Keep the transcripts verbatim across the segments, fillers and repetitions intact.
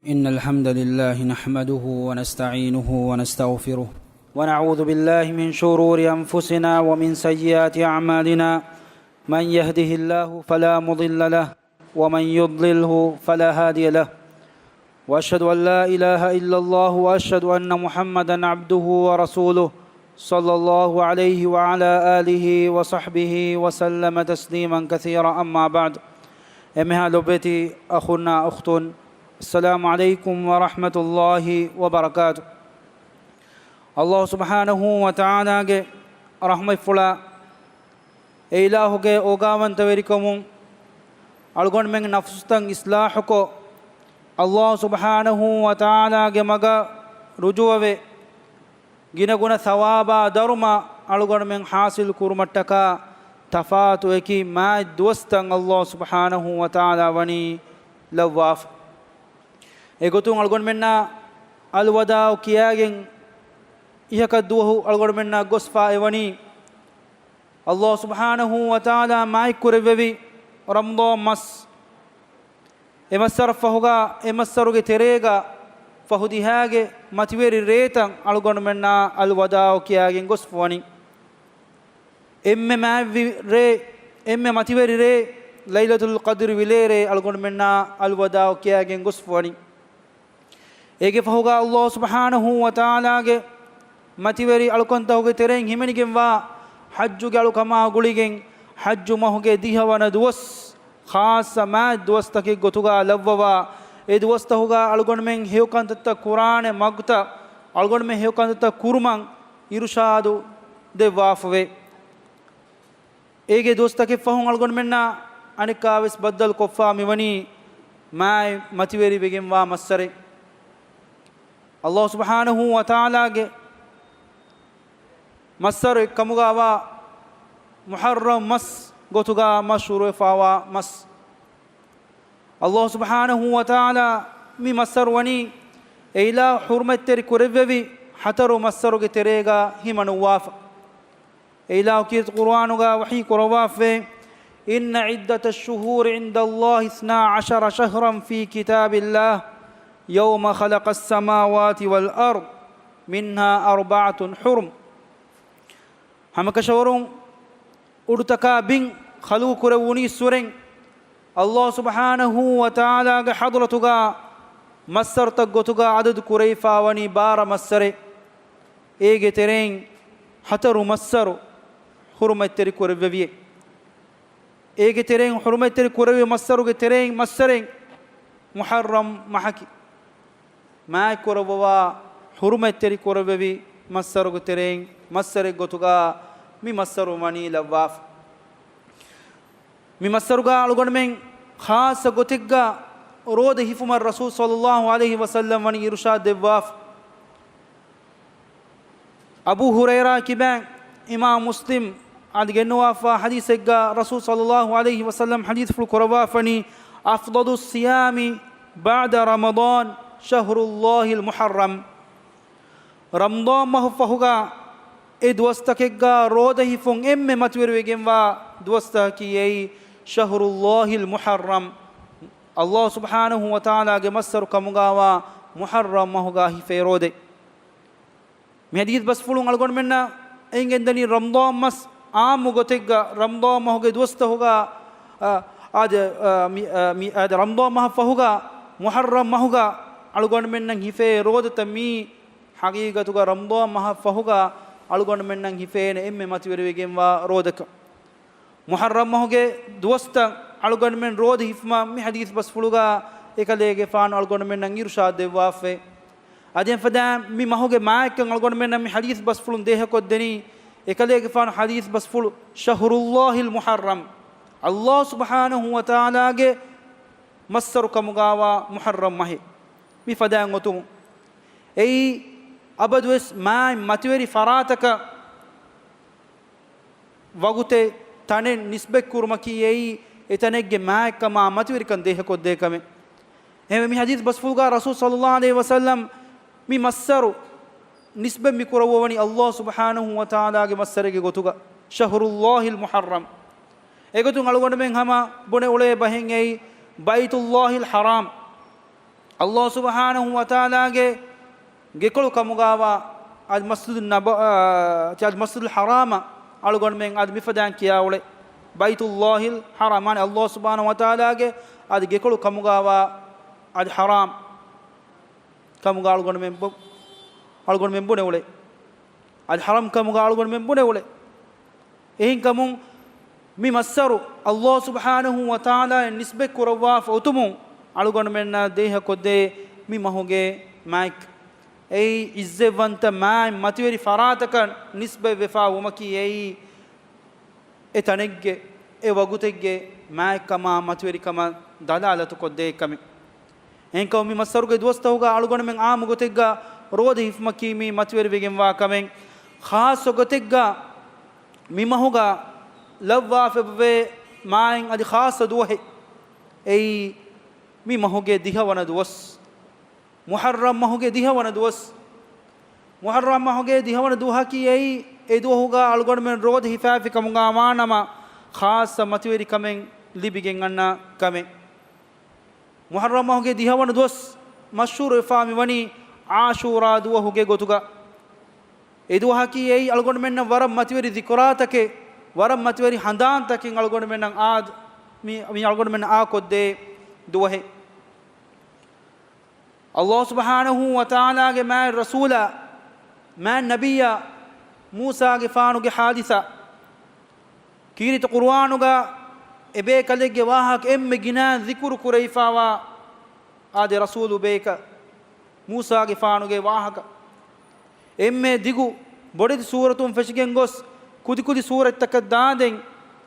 إن الحمد لله نحمده ونستعينه ونستغفره، ونعوذ بالله من شرور أنفسنا ومن سيئات أعمالنا. من يهده الله فلا مضل له، ومن يضلله فلا هادي له. وأشهد أن لا إله إلا الله، وأشهد أن محمدا عبده ورسوله، صلى الله عليه وعلى آله وصحبه وسلم تسليما كثيرا. أما بعد. އެންމެހާ ލޮބުވެތި އަޚުންނާ އުޚްތުން، السلام عليكم ورحمة الله وبركاته. ﷲ ސުބްޙާނަހޫ ވަތަޢާލާގެ ރަޙްމަތްފުޅާ، އެ އިލާހުގެ އޯގާވަންތަވެރިކަމުން އަޅުގަނޑުމެން ނަފްސުތައް އިޞްލާޙުކޮށް، ﷲ ސުބްޙާނަހޫ ވަތަޢާލާގެ މަގަށް ރުޖޫޢަވެ، ގިނަގުނަ ސަވާބާ ދަރުމަ އަޅުގަނޑުމެން ޙާޞިލް ކުރުމަށްޓަކާ، ތަފާތު އެކި މާތް ދުވަސްތައް ﷲ ސުބްޙާނަހޫ ވަތަޢާލާ ވަނީ ލައްވާފަ. އެގޮތުން އަޅުގަނޑުމެންނާ އަލްވަދާޢު ކިޔާގެން އިހަކަށް ދުވަހު އަޅުގަނޑުމެންނާ ގޮސްފާ އެވަނީ، ﷲ ސުބްޙާނަހޫ ވަތަޢާލާ މާތްކުރެއްވެވި ރަމަޟާން މަސް. އެ މައްސަރަށް ފަހުގާ، އެ މައްސަރުގެ ތެރޭގަ ފަހު ދިހާގެ މަތިވެރި ރޭތައް އަޅުގަނޑުމެންނާ އަލްވަދާޢު ކިޔާގެން ގޮސްފަ ވަނީ. އެންމެ މާތްވި ރޭ، އެންމެ މަތިވެރި ރޭ، ލައިލަތުލް ޤަދްރި ވިލޭރޭ އަޅުގަނޑުމެންނާ އަލްވަދާޢު ކިޔާގެން ގޮސްފަ ވަނީ. އޭގެ ފަހުގާ ﷲ ސުބްޙާނަހޫ ވަތަޢާލާގެ މަތިވެރި އަޅުކަންތަކުގެ ތެރެއިން ހިމެނިގެންވާ ޙައްޖުގެ އަޅުކަމާ ގުޅިގެން، ޙައްޖު މަހުގެ ދިހަވަނަ ދުވަސް، ޚާއްޞަ މާތް ދުވަސްތަކެއް ގޮތުގާ ލައްވަވާ، އެ ދުވަސްތަކުގާ އަޅުގަނޑުމެން ހެޔޮކަންތައްތައް ކުރާނެ މަގުތައް، އަޅުގަނޑުމެން ހެޔޮކަންތައްތައް ކުރުމަށް އިރުޝާދު ދެއްވާފަވޭ. އޭގެ ދުވަސްތަކެއް ފަހުން އަޅުގަނޑުމެންނާ އަނެއްކާވެސް ބައްދަލު ކޮށްފާ މިވަނީ މާތް މަތިވެރިވެގެންވާ މައްސަރެއް. ﷲ ސުބްޙާނަހޫ ވަތަޢާލާގެ މައްސަރު އެއްކަމުގާވާ މުޙައްރަމް މަސް ގޮތުގާ މަޝްހޫރުވެފާވާ މަސް. ﷲ ސުބްޙާނަހޫ ވަތަޢާލާ މި މައްސަރު ވަނީ އެ އިލާހު ޙުރުމަތްތެރި ކުރެއްވެވި ހަތަރު މައްސަރުގެ ތެރޭގާ ހިމަނުއްވާފަ. އެ އިލާހު ކީރިތި ޤުރުއާނުގާ ވަޙީ ކުރައްވާފައޭ، إن عدة الشهور عند الله اثنا عشر شهرا في كتاب الله يوم خلق السماوات والأرض منها أربعة حرم. ހަމަކަށަވަރުން އުޑުތަކާ ބިން ޚަލްޤު ކުރެވުނީއްސުރެން، ﷲ ސުބްޙާނަހޫ ވަތަޢާލާގެ ޙަޟްރަތުގާ މައްސަރުތައް ގޮތުގާ ޢަދަދު ކުރެވިފާވަނީ ބާރަ މައްސަރެއް. އޭގެ ތެރެއިން ހަތަރު މައްސަރު ޙުރުމަތްތެރި ކުރެއްވެވިއޭ. އޭގެ ތެރެއިން ޙުރުމަތްތެރި ކުރެވި މައްސަރުގެ ތެރެއިން މައްސަރެއް މުޙައްރަމް މަހަކީ. މާތް ކުރައްވަވާ ޙުރުމަތްތެރި ކުރެވެވި މައްސަރުގެ ތެރެއިން މައްސަރެއް ގޮތުގާ މި މައްސަރު ވަނީ ލައްވާފަ. މި މައްސަރުގާ އަޅުގަނޑުމެން ޚާއްޞަ ގޮތެއްގާ ރޯދަ ހިފުމަށް ރަސޫލު ޞައްލައްލާހު ޢަލައިހި ވަސައްލަމް ވަނީ އިރުޝާދު ދެއްވާފަ. އަބޫ ހުރައިރާ ކިބައިން އިމާމު މުސްލިމް އަދި ގެންނަވާފާ ޙަދީޘެއްގާ ރަސޫލު ޞައްލައްލާހު ޢަލައިހި ވަސައްލަމް ޙަދީޘްފުޅު ކުރައްވާފަނީ، أفضل الصيام بعد رمضان شهر الله المحرم. ރަމަޟާން މަހު ފަހުގާ އެ ދުވަސްތަކެއްގާ ރޯދަ ހިފުން އެންމެ މަތިވެރިވެގެންވާ ދުވަސްތަކަކީ އެއީ شهر الله المحرم، ﷲ ސުބްޙާނަހޫ ވަތަޢާލާގެ މައްސަރު ކަމުގާވާ މުޙައްރަމް މަހުގާ ހިފޭ ރޯދަ. މި ޙަދީޘް ބަސްފުޅުން އަޅުގަނޑުމެންނަށް އެނގެންދަނީ ރަމަޟާން މަސް ޢާއްމު ގޮތެއްގަ ރަމަޟާން މަހުގެ ދުވަސްތަހުގަ، އާ، އާދެ، އާ، މި، އާ، މި، އާދެ، ރަމަޟާން މަހަށް ފަހުގަ މުޙައްރަމް މަހުގަ އަޅުގަނޑުމެންނަށް ހިފޭ ރޯދަތައް މީ ޙަޤީޤަތުގަ ރަމަޟާން މަހަށް ފަހުގަ އަޅުގަނޑުމެންނަށް ހިފޭނެ އެންމެ މަތިވެރިވެގެންވާ ރޯދަކަން. މުޙައްރަމް މަހުގެ ދުވަސްތައް އަޅުގަނޑުމެން ރޯދަ ހިފުމަށް މި ޙަދީޘް ބަސްފުޅުގަ އެކަލޭގެފާނު އަޅުގަނޑުމެންނަށް އިރުޝާދު ދެއްވާފައި. އަދި އެފަދައިން މި މަހުގެ މާތްކަން އަޅުގަނޑުމެންނަށް މި ޙަދީޘް ބަސްފުޅުން ދޭހަކޮށްދެނީ، އެކަލޭގެފާނު ޙަދީޘް ބަސްފުޅު شهر الله المحرم، ﷲ ސުބްޙާނަހޫ ވަތަޢާލާގެ މައްސަރު ކަމުގާވާ މުޙައްރަމް މަހެއް. މި ފަދައިން އޮތުމުން އެއީ އަބަދުވެސް މާތް މަތިވެރި ފަރާތަކަށް ވަގުތެއް ތަނެއް ނިސްބަތްކުރުމަކީ އެއީ އެތަނެއްގެ މާތްކަމާ މަތިވެރިކަން ދޭހަކޮށްދޭ ކަމެއް. އެހެންވެ، މި ޙަދީޘް ބަސްފުޅުގާ ރަސޫލު ޞައްލައްލާހު ޢަލައިހި ވަސައްލަމް މި މައްސަރު ނިސްބަތް މި ކުރައްވަވަނީ ﷲ ސުބްޙާނަހޫ ވަތަޢާލާގެ މައްސަރެއްގެ ގޮތުގަ، شهر الله المحرم. އެގޮތުން އަޅުގަނޑުމެން ހަމަ ބުނެ އުޅޭ ބަހެއް އެއީ ބައިތުﷲިލް ޙަރާމް. ﷲ ސުބްޙާނަހޫ ވަތަޢާލާގެ ގެކޮޅު ކަމުގާވާ އަލް މަސްޖިދު ނަބަ-، އާ، ތި އަލް މަސްޖިދުލް ޙަރާމަށް އަޅުގަނޑުމެން އަދި މިފަދައިން ކިޔާ އުޅޭ. ބައިތުﷲިލް ޙަރާމް، މާނަ ﷲ ސުބްޙާނަހޫ ވަތަޢާލާގެ އަދި ގެކޮޅު ކަމުގާވާ އަލް ޙަރާމް ކަމުގަ އަޅުގަނޑުމެން ބު-، އަޅުގަނޑުމެން ބުނެ އުޅޭ. އަލް ޙަރަމް ކަމުގަ އަޅުގަނޑުމެން ބުނެ އުޅޭ. އެހެންކަމުން މި މައްސަރު ﷲ ސުބްޙާނަހޫ ވަތަޢާލާއަށް ނިސްބަތް ކުރައްވާފަ އޮތުމުން އަޅުގަނޑުމެންނަށް ދޭހަކޮށްދޭ މި މަހުގެ މާތް، އެއީ އިއްޒަތްވަންތަ މާތް މަތިވެރި ފަރާތަކަށް ނިސްބަތްވެފާ ވުމަކީ އެއީ އެ ތަނެއްގެ، އެ ވަގުތެއްގެ މާތްކަމާ މަތިވެރިކަމަށް ދަލާލަތުކޮށްދޭ ކަމެއް. އެހެންކަމުން މި މައްސަރުގެ ދުވަސްތަކުގަ އަޅުގަނޑުމެން އާއްމު ގޮތެއްގަ ރޯދަ ހިފުމަކީ މި މަތިވެރިވެގެންވާ ކަމެއް. ޚާއްޞަ ގޮތެއްގަ މި މަހުގަ ލައްވާފައިވޭ މާތް އަދި ޚާއްޞަ ދުވަހެއް. އެއީ މި މަހުގެ ދިހަވަނަ ދުވަސް. މުޙައްރަމް މަހުގެ ދިހަވަނަ ދުވަސް. މުޙައްރަމް މަހުގެ ދިހަވަނަ ދުވަހަކީ އެއީ، އެ ދުވަހުގަ އަޅުގަނޑުމެން ރޯދަ ހިފާފި ކަމުގަ ވާނަމަ، ޚާއްޞަ މަތިވެރިކަމެއް ލިބިގެން އަންނަ ކަމެއް. މުޙައްރަމް މަހުގެ ދިހަވަނަ ދުވަސް މަޝްހޫރުވެފާ މިވަނީ ޢާޝޫރާ ދުވަހުގެ ގޮތުގަ. އެ ދުވަހަކީ އެއީ އަޅުގަނޑުމެންނަށް ވަރަށް މަތިވެރި ޛިކުރާތަކެއް، ވަރަށް މަތިވެރި ހަނދާންތަކެއް އަޅުގަނޑުމެންނަށް އާދ-، މި، މި އަޅުގަނޑުމެންނަށް އާކޮށްދޭ ދުވަހެއް. ﷲ ސުބްޙާނަހޫ ވަތަޢާލާގެ މާތް ރަސޫލާ، މާތް ނަބިއްޔާ، މޫސާގެފާނުގެ ޙާދިސާ. ކީރިތި ޤުރުއާނުގަ އެބޭކަލެއްގެ ވާހަކަ އެންމެ ގިނައިން ޛިކުރު ކުރެވިފާވާ އާދެ ރަސޫލު ބޭކަލް މޫސާގެފާނުގެ ވާހަކަ. އެންމެ ދިގު ބޮޑެތި ސޫރަތުން ފެށިގެން ގޮސް، ކުދިކުދި ސޫރަތްތަކަށް ދާނދެން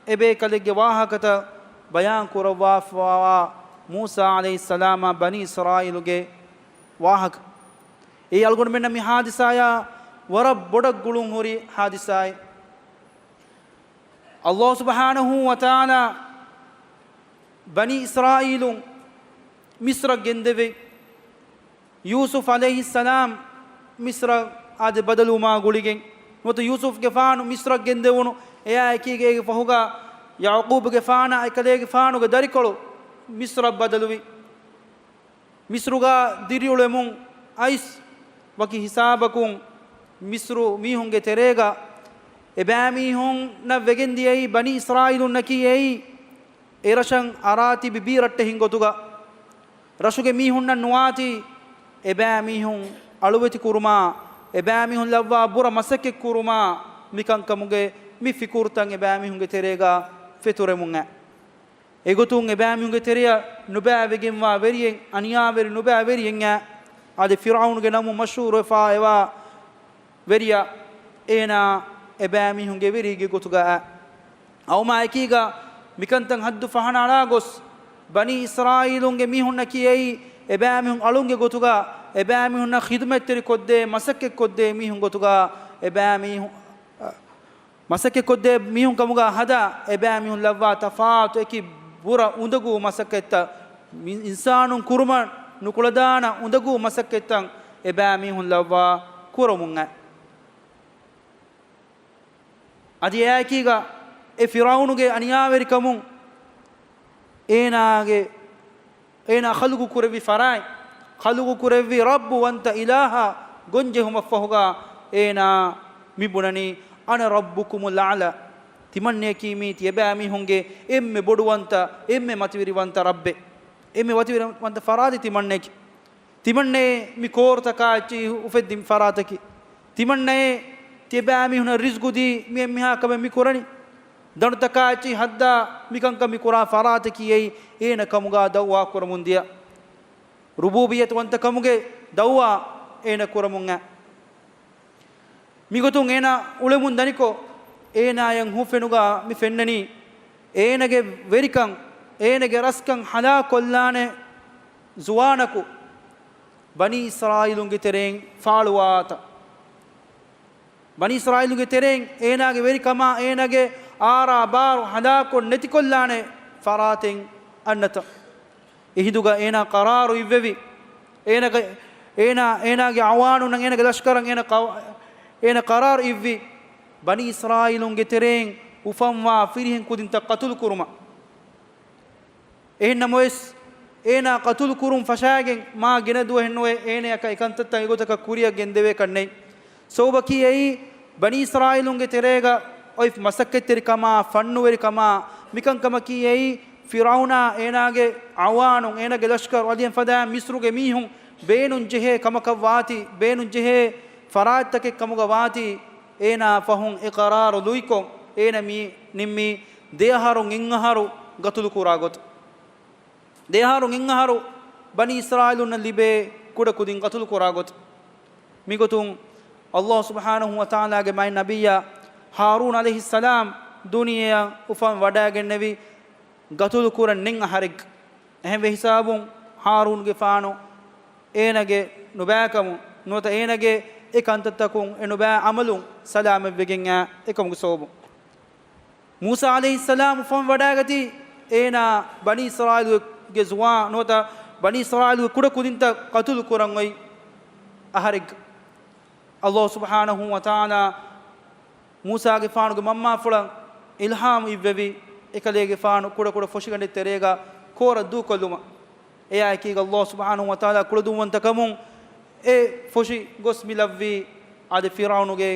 އެބޭކަލެއްގެ ވާހަކަތައް ބަޔާން ކުރައްވާފައިވާ މޫސާ ޢަލައިހިއްސަލާމާ ބަނީ އިސްރާއީލުގެ ވާހަކަ. އެއީ އަޅުގަނޑުމެންނަށް މި ޙާދިސާޔާ ވަރަށް ބޮޑަށް ގުޅުން ހުރި ޙާދިސާއެއް. ﷲ ސުބްޙާނަހޫ ވަތަޢާލާ ބަނީ އިސްރާއީލުން މިޞްރަށް ގެންދެވި، ޔޫސުފް ޢަލައިހިއްސަލާމް މިޞްރަށް އާދެ ބަދަލުވުމާ ގުޅިގެން، ނުވަތަ ޔޫސުފްގެފާނު މިޞްރަށް ގެންދެވުނު، އެއާއެކީގަ އޭގެ ފަހުގަ ޔަޢުޤޫބުގެފާނާ އެކަލޭގެފާނުގެ ދަރިކޮޅު މިޞްރަށް ބަދަލުވި. މިޞްރުގަ ދިރިއުޅެމުން އައިސް، ވަކި ހިސާބަކުން މިޞްރު މީހުންގެ ތެރޭގަ އެބައިމީހުންނަށް ވެގެންދިޔައީ، ބަނީ އިސްރާއީލުންނަކީ އެއީ، އެރަށަށް އަރާތިބި ބީރައްޓެހިން ގޮތުގަ، ރަށުގެ މީހުންނަށް ނުވާތީ، އެބައިމީހުން އަޅުވެތި ކުރުމާ، އެބައިމީހުން ލައްވާ ބުރަ މަސައްކަތް ކުރުމާ، މިކަންކަމުގެ މި ފިކުރުތައް އެބައިމީހުންގެ ތެރޭގަ ފެތުރެމުން އައި. އެގޮތުން އެބައިމީހުންގެ ތެރެއަށް ނުބައިވެގެންވާ ވެރިއެއް، އަނިޔާވެރި ނުބައި ވެރިއެއް އައި. އަދި ފިރްޢައުނުގެ ނަމުން މަޝްހޫރުވެފާ އެވާ ވެރިޔާ، އޭނާ އެބައިމީހުންގެ ވެރިއެއްގެ ގޮތުގަ އައި. އައުމާ އެކީގަ މިކަންތައް ހައްދު ފަހަނަ އަޅާ ގޮސް، ބަނީ އިސްރާއީލުންގެ މީހުންނަކީ އެއީ، އެބައިމީހުން އަޅުންގެ ގޮތުގަ، އެބައިމީހުންނަށް ޚިދުމަތްތެރި ކޮށްދޭ، މަސައްކަތް ކޮށްދޭ މީހުން ގޮތުގަ، އެބައިމީހުން، މަސައްކަތްކޮށްދޭ މީހުން ކަމުގަ ހަދާ، އެބައިމީހުން ލައްވާ ތަފާތު އެކި ބުރަ އުނދަގޫ މަސައްކަތްތައް، މި އިންސާނުން ކުރުމަށް ނުކުޅަދާނަ އުނދަގޫ މަސައްކަތްތައް އެބައިމީހުން ލައްވާ ކުރަމުން އައި. އަދި އެއާއެކީގަ އެ ފިރްޢައުނުގެ އަނިޔާވެރިކަމުން އޭނާގެ އޭނާ ޚަލްޤު ކުރެއްވި ފަރާތް، ޚަލްޤު ކުރެއްވި ރައްބު ވަންތަ އިލާހާ ގޮންޖެހުމަށްފަހުގަ، އޭނާ މި ބުނަނީ، "أنا ربكم الأعلى." ތިމަންނަޔަކީ މީ ތިޔަބައިމީހުންގެ އެންމެ ބޮޑުވަންތަ، އެންމެ މަތިވެރިވަންތަ ރައްބެއް. އެންމެ މަތިވެރިވަންތަ ފަރާތެއް ތިމަންނަޔަކީ. ތިމަންނައޭ މި ކޯރުތަކާ އެއްޗެހި އުފެއްދިން ފަރާތަކީ. ތިމަންނައޭ ތިޔަބައިމީހުނަށް ރިޒްގު ދީ މި އެންމެހާ ކަމެއް މި ކުރަނީ. ދަނޑުތަކާ އެއްޗެހި ހައްދާ މިކަންކަން މި ކުރާ ފަރާތަކީ އެއީ އޭނަ ކަމުގަ ދައުވާ ކުރަމުން ދިޔަ. ރުބޫބިއްޔަތުވަންތަ ކަމުގެ ދައުވާ އޭނަ ކުރަމުން އައި. މިގޮތުން އޭނާ އުޅެމުން ދަނިކޮށް، އޭނާޔަށް ހުވަފެނުގަ މި ފެންނަނީ، އޭނަގެ ވެރިކަން، އޭނަގެ ރަސްކަން ހަލާކުކޮށްލާނެ ޒުވާނަކު، ބަނީ އިސްރާއީލުންގެ ތެރެއިން ފާޅުވާތަން. ބަނީ އިސްރާއީލުންގެ ތެރެއިން އޭނާގެ ވެރިކަމާ، އޭނާގެ އާރާ ބާރު ހަލާކުކޮށް ނެތިކޮށްލާނެ ފަރާތެއް އަންނަތަން. އެހިނދުގަ އޭނާ ޤަރާރު އިއްވެވި. އޭނާގެ، އޭނާ، އޭނާގެ އަވާނުންނަށް، އޭނާގެ ލަޝްކަރަށް އޭނާ ޤަ-، އޭނާ ޤަރާރު އިއްވި، ބަނީ އިސްރާއީލުންގެ ތެރެއިން އުފަންވާ ފިރިހެން ކުދިންތައް ޤަތުލު ކުރުމަށް. އެހެންނަމަވެސް، އޭނާ ޤަތުލު ކުރުން ފަށާގެން މާ ގިނަ ދުވަހެއް ނުވެ އޭނަޔަކަށް އެކަންތައްތައް އެގޮތަކަށް ކުރިއަށް ގެންދެވޭކަށް ނެތް. ސަބަބަކީ އެއީ ބަނީ އިސްރާއީލުންގެ ތެރޭގަ އޮތް މަސައްކަތްތެރިކަމާ، ފަންނުވެރިކަމާ، މިކަންކަމަކީ އެއީ ފިރްޢައުނާ އޭނާގެ އަޢުވާނުން، އޭނާގެ ލަޝްކަރު އަދި އެފަދައިން މިޞްރުގެ މީހުން ބޭނުން ޖެހޭ ކަމަކަށް ވާތީ، ބޭނުން ޖެހޭ ފަރާތްތަކެއް ކަމުގަ ވާތީ، އޭނާ ފަހުން އެ ޤަރާރު ލުއިކޮށް، އޭނަ މި ނިންމީ ދެ އަހަރުން އެއް އަހަރު ގަތުލު ކުރާ ގޮތަށް. ދެ އަހަރުން އެއް އަހަރު ބަނީ އިސްރާއީލުންނަށް ލިބޭ ކުޑަކުދިން ގަތުލު ކުރާ ގޮތަށް. މިގޮތުން ﷲ ސުބްޙާނަހޫ ވަތަޢާލާގެ މައިން ނަބިއްޔާ ހާރޫން ޢަލައިހިއްސަލާމް ދުނިޔެއަށް އުފަން ވަޑައިގެންނެވި ގަތުލު ކުރަން ނެތް އަހަރެއްގަ. އެހެންވެ ހިސާބުން ހާރޫންގެފާނު އޭނަގެ ނުބައިކަމުން ނުވަތަ އޭނަގެ އެ ކަންތައްތަކުން އެ ނުބައި ޢަމަލުން ސަލާމަތްވެގެން އައި އެކަމުގެ ސަބަބުން. މޫސާ ޢަލައިހިއްސަލާމް އުފަން ވަޑައިގަތީ އޭނާ ބަނީ އިސްރާއީލުގެ ޒުވާން ނުވަތަ ބަނީ އިސްރާއީލުގެ ކުޑަކުދިންތައް ޤަތުލު ކުރަން އޮތް އަހަރެއްގަ. ﷲ ސުބްޙާނަހޫ ވަތަޢާލާ މޫސާގެފާނުގެ މަންމާފުޅަށް އިލްހާމު އިއްވެވި، އެކަލޭގެފާނު ކުޑަކުޑަ ފޮށިގަނޑެއް ތެރޭގަ ކޯރަށް ދޫކޮށްލުމަށް. އެއާއެކީގަ ﷲ ސުބްޙާނަހޫ ވަތަޢާލާ ކުޅަދުންވަންތަކަމުން އެ ފޮށި ގޮސް މި ލައްވީ އާދެ ފިރްޢައުނުގެ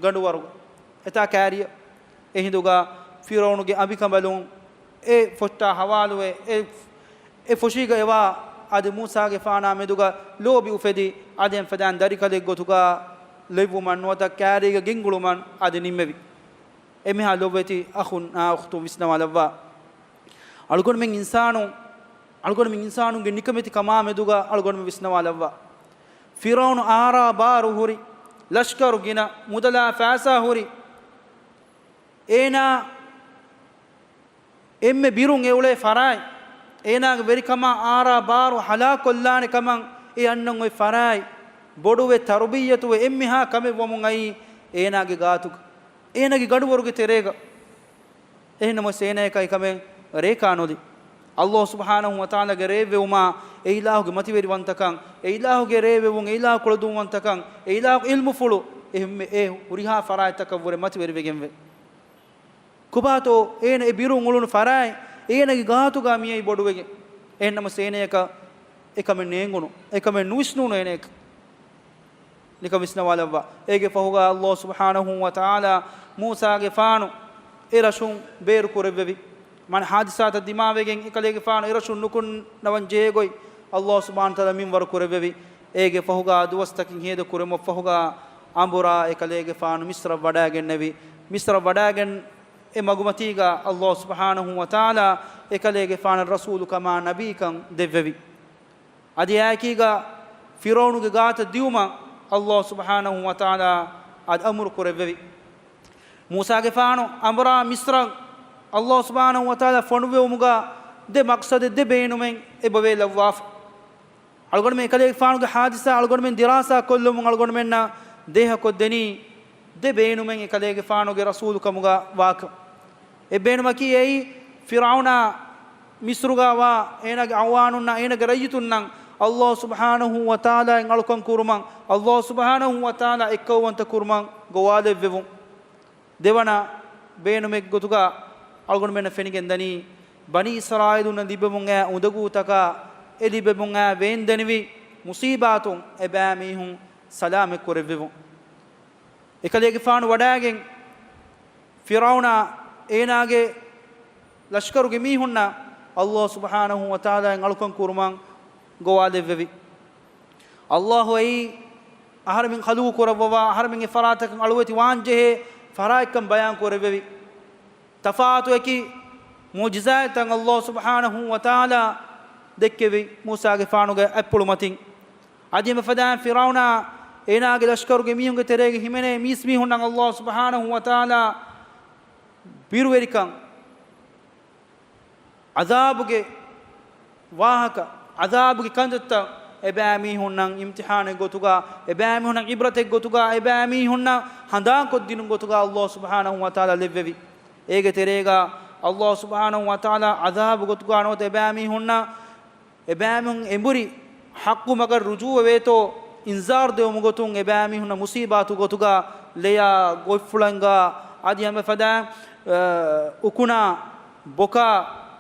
ގަނޑުވަރުގަ. އެތާ ކާރިއަށް. އެހިނދުގަ ފިރްޢައުނުގެ އަނބިކަނބަލުން އެ ފޮށްޓާ ހަވާލުވެ، އެ، އެ ފޮށީގަ އެވާ އަދި މޫސާގެފާނާ މެދުގަ ލޯބި އުފެދި، އަދި އެފަދައިން ދަރިކަލެއް ގޮތުގަ ލެއްވުމަށް ނުވަތަ ކާރީގަ ގެންގުޅުމަށް އަދި ނިންމެވި. އެމީހާ ލޮބުވެތި އަޚުން އާ އުޚްތުން ވިސްނަވާލައްވާ. އަޅުގަނޑުމެން އިންސާނު، އަޅުގަނޑުމެން އިންސާނުންގެ ނިކަމެތި ކަމާ މެދުގަ އަޅުގަނޑުމެން ވިސްނަވާލައްވާ. ފިރްޢައުނު އާރާ ބާރު ހުރި، ލަޝްކަރު ގިނަ، މުދަލާ ފައިސާ ހުރި، އޭނާ އެންމެ ބިރުން އެ އުޅޭ ފަރާތް، އޭނާގެ ވެރިކަމާ އާރާ ބާރު ހަލާކުކޮށްލާނެ ކަމަށް އެ އަންނަން އޮތް ފަރާތް، ބޮޑުވެ ތަރުބިއްޔަތުވެ އެންމެހާ ކަމެއް ވަމުން އައީ އޭނާގެ ގާތުގަ، އޭނާގެ ގަނޑުވަރުގެ ތެރޭގަ. އެހެންނަމަވެސް އޭނާޔަކަށް އެކަމެއް ރޭކާ ނުދީ. ﷲ ސުބްޙާނަހޫ ވަތަޢާލާގެ ރޭއްވެވުމާ، އެ އިލާހުގެ މަތިވެރިވަންތަކަން، އެ އިލާހުގެ ރޭވެވުން، އެ އިލާހު ކުޅަދުންވަންތަކަން، އެ އިލާހު ޢިލްމުފުޅު، އެ ހުރިހާ ފަރާތްތަކަށްވުރެ މަތިވެރިވެގެންވޭ. ކޮބާތޯ އޭނަ އެ ބިރުން އުޅުނު ފަރާތް އޭނަގެ ގާތުގަ މިއައީ ބޮޑުވެގެން. އެހެންނަމަވެސް އޭނަޔަކަށް އެކަމެއް ނޭނގުނު، އެކަމެއް ނުވިސްނޫނު އޭނަޔަކަށް. ނިކަން ވިސްނަވާލައްވާ. އޭގެ ފަހުގަ ﷲ ސުބްޙާނަހޫ ވަތަޢާލާ މޫސާގެފާނު އެ ރަށުން ބޭރު ކުރެއްވެވި. މާނަ ޙާދިސާތައް ދިމާވެގެން އެކަލޭގެފާނު އެ ރަށުން ނުކުންނަވަން ޖެހޭ ގޮތް ﷲ ސުބްޙާނަހޫ ވަތަޢާލާ މިންވަރު ކުރެއްވެވި. އޭގެ ފަހުގަ ދުވަސްތަކެއް ހޭދަ ކުރެއްވުމަށްފަހުގަ އަނބުރާ އެކަލޭގެފާނު މިޞްރަށް ވަޑައިގެންނެވި. މިޞްރަށް ވަޑައިގެން އެ މަގުމަތީގަ ﷲ ސުބްޙާނަހޫ ވަތަޢާލާ އެކަލޭގެފާނަށް ރަސޫލުކަމާ ނަބީކަން ދެއްވެވި. އަދި އެއާއެކީގަ ފިރްޢައުނުގެ ގާތަށް ދިއުމަށް ﷲ ސުބްޙާނަހޫ ވަތަޢާލާ އަދި އަމުރު ކުރެއްވެވި. މޫސާގެފާނު އަނބުރާ މިޞްރަށް ﷲ ސުބްޙާނަހޫ ވަތަޢާލާ ފޮނުއްވެވުމުގަ ދެ މަޤްޞަދެއް، ދެ ބޭނުމެއް އެބަވޭ ލައްވާފަ. އަޅުގަނޑުމެން އެކަލޭގެފާނުގެ ޙާދިސާ އަޅުގަނޑުމެން ދިރާސާ ކޮށްލުމުން އަޅުގަނޑުމެންނަށް ދޭހަކޮށްދެނީ ދެ ބޭނުމެއް އެކަލޭގެފާނުގެ ރަސޫލުކަމުގަ ވާކަން. އެއް ބޭނުމަކީ އެއީ ފިރްޢައުނާ މިޞްރުގަ ވާ އޭނާގެ އަޢުވާނުންނަށް، އޭނާގެ ރައްޔިތުންނަށް ﷲ ސުބްޙާނަހޫ ވަތަޢާލާއިން އަޅުކަން ކުރުމަށް، ﷲ ސުބްޙާނަހޫ ވަތަޢާލާ އެއްކައުވަންތަ ކުރުމަށް ގޮވާލެއްވެވުން. ދެވަނަ ބޭނުމެއް ގޮތުގަ އަޅުގަނޑުމެންނަށް ފެނިގެންދަނީ، ބަނީ އިސްރާއީލުންނަށް ލިބެމުން އައި އުނދަގޫތަކާ، އެ ލިބެމުން އައި ވޭންދެނިވި މުޞީބާތުން އެބައިމީހުން ސަލާމަތް ކުރެއްވެވުން. އެކަލޭގެފާނު ވަޑައިގެން، ފިރްޢައުނާ އޭނާގެ ލަޝްކަރުގެ މީހުންނަށް ﷲ ސުބްޙާނަހޫ ވަތަޢާލާއިން އަޅުކަން ކުރުމަށް ގޮވާލެއްވެވި. ﷲ އެއީ އަހަރެމެން ޚަލްޤު ކުރައްވަވާ، އަހަރެމެން އެ ފަރާތަކަށް އަޅުވެތި ވާންޖެހޭ ފަރާތްކަން ބަޔާން ކުރެއްވެވި. ތަފާތު އެކި މުޢުޖިޒާތްތައް ﷲ ސުބްޙާނަހޫ ވަތަޢާލާ ދެއްކެވި މޫސާގެފާނުގެ އަތްޕުޅު މަތިން. އަދި އެފަދައިން ފިރްޢައުނާ އޭނާގެ ލަޝްކަރުގެ މީހުންގެ ތެރޭގަ ހިމެނޭ މީސްމީހުންނަށް ﷲ ސުބްޙާނަހޫ ވަތަޢާލާ ބިރުވެރިކަން، ޢަޛާބުގެ ވާހަކަ، ޢަޛާބުގެ ކަންތައްތައް އެބައިމީހުންނަށް އިމްތިޙާނެއް ގޮތުގަ، އެބައިމީހުންނަށް ޢިބްރަތެއް ގޮތުގަ، އެބައިމީހުންނަށް ހަނދާންކޮށްދިނުން ގޮތުގަ ﷲ ސުބްޙާނަހޫ ވަތަޢާލާ ލެއްވެވި. އޭގެ ތެރޭގަ ﷲ ސުބްޙާނަހޫ ވަތަޢާލާ ޢަޛާބު ގޮތުގަ ނުވަތަ އެބައިމީހުންނަށް، އެބައިމީހުން އެނބުރި ޙައްޤު މަގަށް ރުޖޫޢަވޭތޯ އިންޒާރު ދެވުމުގެ ގޮތުން އެބައިމީހުންނަށް މުޞީބާތު ގޮތުގަ ލެޔާ، ގޮތްފުޅަނގާ، އަދި ހަމަ އެފަދައިން، އަ، އުކުނާ، ބޮކާ،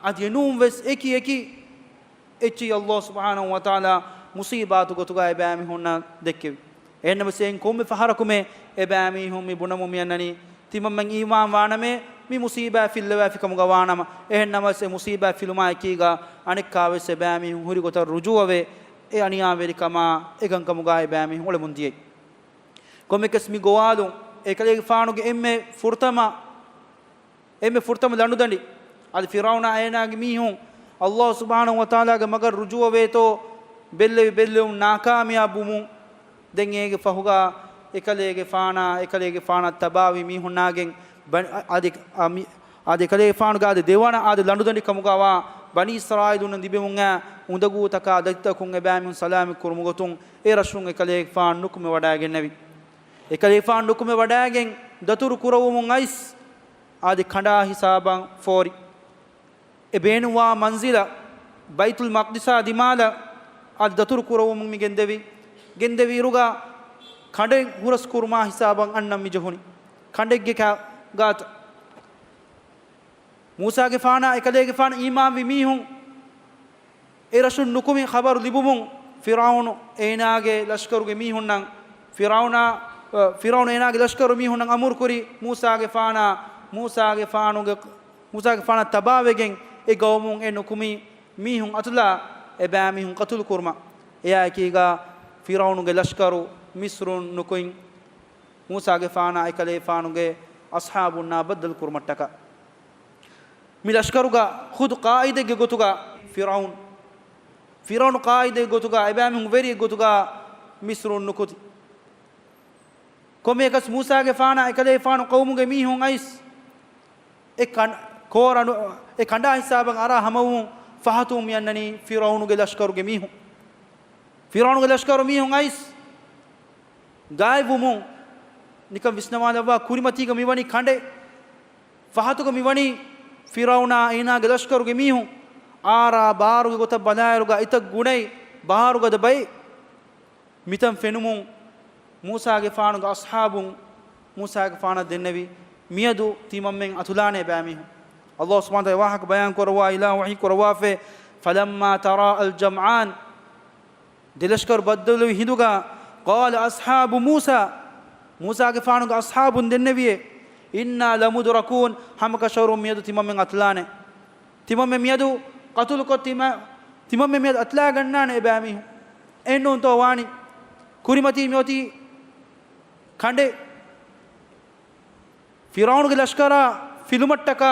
އަދި އެނޫން ވެސް އެކި އެކި އެއްޗެހި ﷲ ސުބްޙާނަހޫ ވަތަޢާލާ މުޞީބާތު ގޮތުގައި އެބައިމީހުންނަށް ދެއްކެވި. އެހެންނަމަވެސް އެއިން ކޮންމެ ފަހަރަކުމެ އެބައިމީހުން މި ބުނަމުން މި އަންނަނީ ތިމަންމެން އީމާން ވާނަމޭ، މި މުޞީބާތް ފިއްލަވާފި ކަމުގަ ވާނަމަ. އެހެންނަމަވެސް އެ މުޞީބާތް ފިލުމާ އެކީގަ އަނެއްކާވެސް އެބައިމީހުން ހުރި ގޮތަށް ރުޖޫޢަވެ، އެ އަނިޔާވެރިކަމާ އެކަންކަމުގައި އެބައިމީހުން އުޅެމުން ދިޔައީ. ކޮންމެއަކަސް މި ގޮވާލުން އެކަލޭގެފާނުގެ އެންމެ ފުރަތަމަ އެންމެ ފުރަތަމަ ލަނޑުދަނޑި އަދި ފިރުޢައުނާ އޭނާގެ މީހުން ﷲ ސުބްޙާނަހޫ ވަތަޢާލާގެ މަގަށް ރުޖޫޢަވޭތޯ ބެއްލެވި ބެއްލެވުން ނާކާމިޔާބުވުމުން، ދެން އޭގެ ފަހުގަ އެކަލޭގެފާނާ، އެކަލޭގެފާނާ ތަބާވި މީހުންނާގެން ބަ-، އަދި، އަ، މި-، އަދި އެކަލޭގެފާނުގެ އަދި ދެވަނަ އަދި ލަނޑުދަނޑި ކަމުގަވާ ބަނީ އިސްރާއީލުންނަށް ލިބެމުން އައި އުނދަގޫތަކާ ދަތިތަކުން އެބައިމީހުން ސަލާމަތް ކުރުމުގެ ގޮތުން އެ ރަށުން އެކަލޭގެފާނު ނުކުމެ ވަޑައިގެންނެވި. އެކަލޭގެފާނު ނުކުމެ ވަޑައިގެން ދަތުރު ކުރައްވަމުން އައިސް އަދި ކަނޑާ ހިސާބަށް ފޯރި. އެ ބޭނުންވާ މަންޒިލަށް ބައިތުލް މަޤްދިސާ ދިމާލަށް އަދި ދަތުރު ކުރައްވަމުން މި ގެންދެވި. ގެންދެވި އިރުގަ ކަނޑެއް ހުރަސް ކުރުމާ ހިސާބަށް އަންނަން މި ޖެހުނީ. ކަނޑެއްގެ ކާ-، ގާތަށް. މޫސާގެފާނާ އެކަލޭގެފާނު އީމާންވި މީހުން އެ ރަށުން ނުކުމި ޚަބަރު ލިބުމުން ފިރުޢައުނު އޭނާގެ ލަޝްކަރުގެ މީހުންނަށް، ފިރުޢައުނާ، ފިރުޢައުނު އޭނާގެ ލަޝްކަރު މީހުންނަށް އަމުރުކުރި މޫސާގެފާނާ، މޫސާގެފާނުގެ، މޫސާގެފާނާ ތަބާވެގެން އެ ގައުމުން އެ ނުކުމި މީހުން އަތުލާ އެބައިމީހުން ޤަތުލު ކުރުމަށް. އެއާއެކީގަ ފިރުޢައުނުގެ ލަޝްކަރު މިޞްރުން ނުކުތް މޫސާގެފާނާ އެކަލޭފާނުގެ އަޞްޙާބުންނާ ބައްދަލު ކުރުމަށްޓަކާ. މި ލަޝްކަރުގަ ޚުދު ޤާއިދެއްގެ ގޮތުގަ ފިރުޢައުން، ފިރުޢައުނު ޤާއިދެއްގެ ގޮތުގަ އެބައިމީހުން ވެރިއެއްގެ ގޮތުގަ މިޞްރުން ނުކުތި. ކޮންމެއަކަސް މޫސާގެފާނާ އެކަލޭފާނު ޤައުމުގެ މީހުން އައިސް އެ ކަން-، ކޯރަނު-، އެ ކަނޑާ ހިސާބަށް އަރާ ހަމަވުމުން ފަހަތުން މި އަންނަނީ ފިރުޢައުނުގެ ލަޝްކަރުގެ މީހުން. ފިރުޢައުނުގެ ލަޝްކަރު މީހުން އައިސް ގާތްވުމުން ނިކަން ވިސްނަވާލައްވާ، ކުރިމަތީގަ މިވަނީ ކަނޑެއް، ފަހަތުގަ މިވަނީ ފިރުޢައުނާ އޭނާގެ ލަޝްކަރުގެ މީހުން. އާރާ ބާރުގެ ގޮތަށް ބަލާއިރުގަ އެތައް ގުނައި ބާރުގަދަ ބައެއް މިތަން ފެނުމުން މޫސާގެފާނުގެ އަޞްޙާބުން މޫސާގެފާނަށް ދެންނެވި، މިއަދު ތިމަންމެން އަތުލާނެ ބައިމީހުން. ﷲ ސުބްޙާނަހޫ ވަތަޢާލާ ވާހަކަ ބަޔާން ކުރައްވާ އިލާހު ވަޙީ ކުރައްވާފައި، فَلَمَّا تَرَاءَى الْجَمْعَانِ، ދެލަޝްކަރު ބައްދަލުވި ހިނދުގަ، قَالَ أَصْحَابُ مُوسَىٰ، މޫސާގެފާނުގެ އަޞްޙާބުން ދެންނެވިއޭ، إِنَّا لَمُدْرَكُونَ، ހަމަކަށަވަރުން މިއަދު ތިމަންމެން އަތުލާނެ. ތިމަންމެން މިއަދު ޤަތުލުކޮށް ތިމަ-، ތިމަންމެން މިއަދު އަތުލާގަންނާނެ އެބައިމީހުން. އެހެންނޫންތޯ ވާނީ؟ ކުރިމަތީ މިއޮތީ ކަނޑެއް. ފިރުޢައުނުގެ ލަޝްކަރާ ފިލުމަށްޓަކާ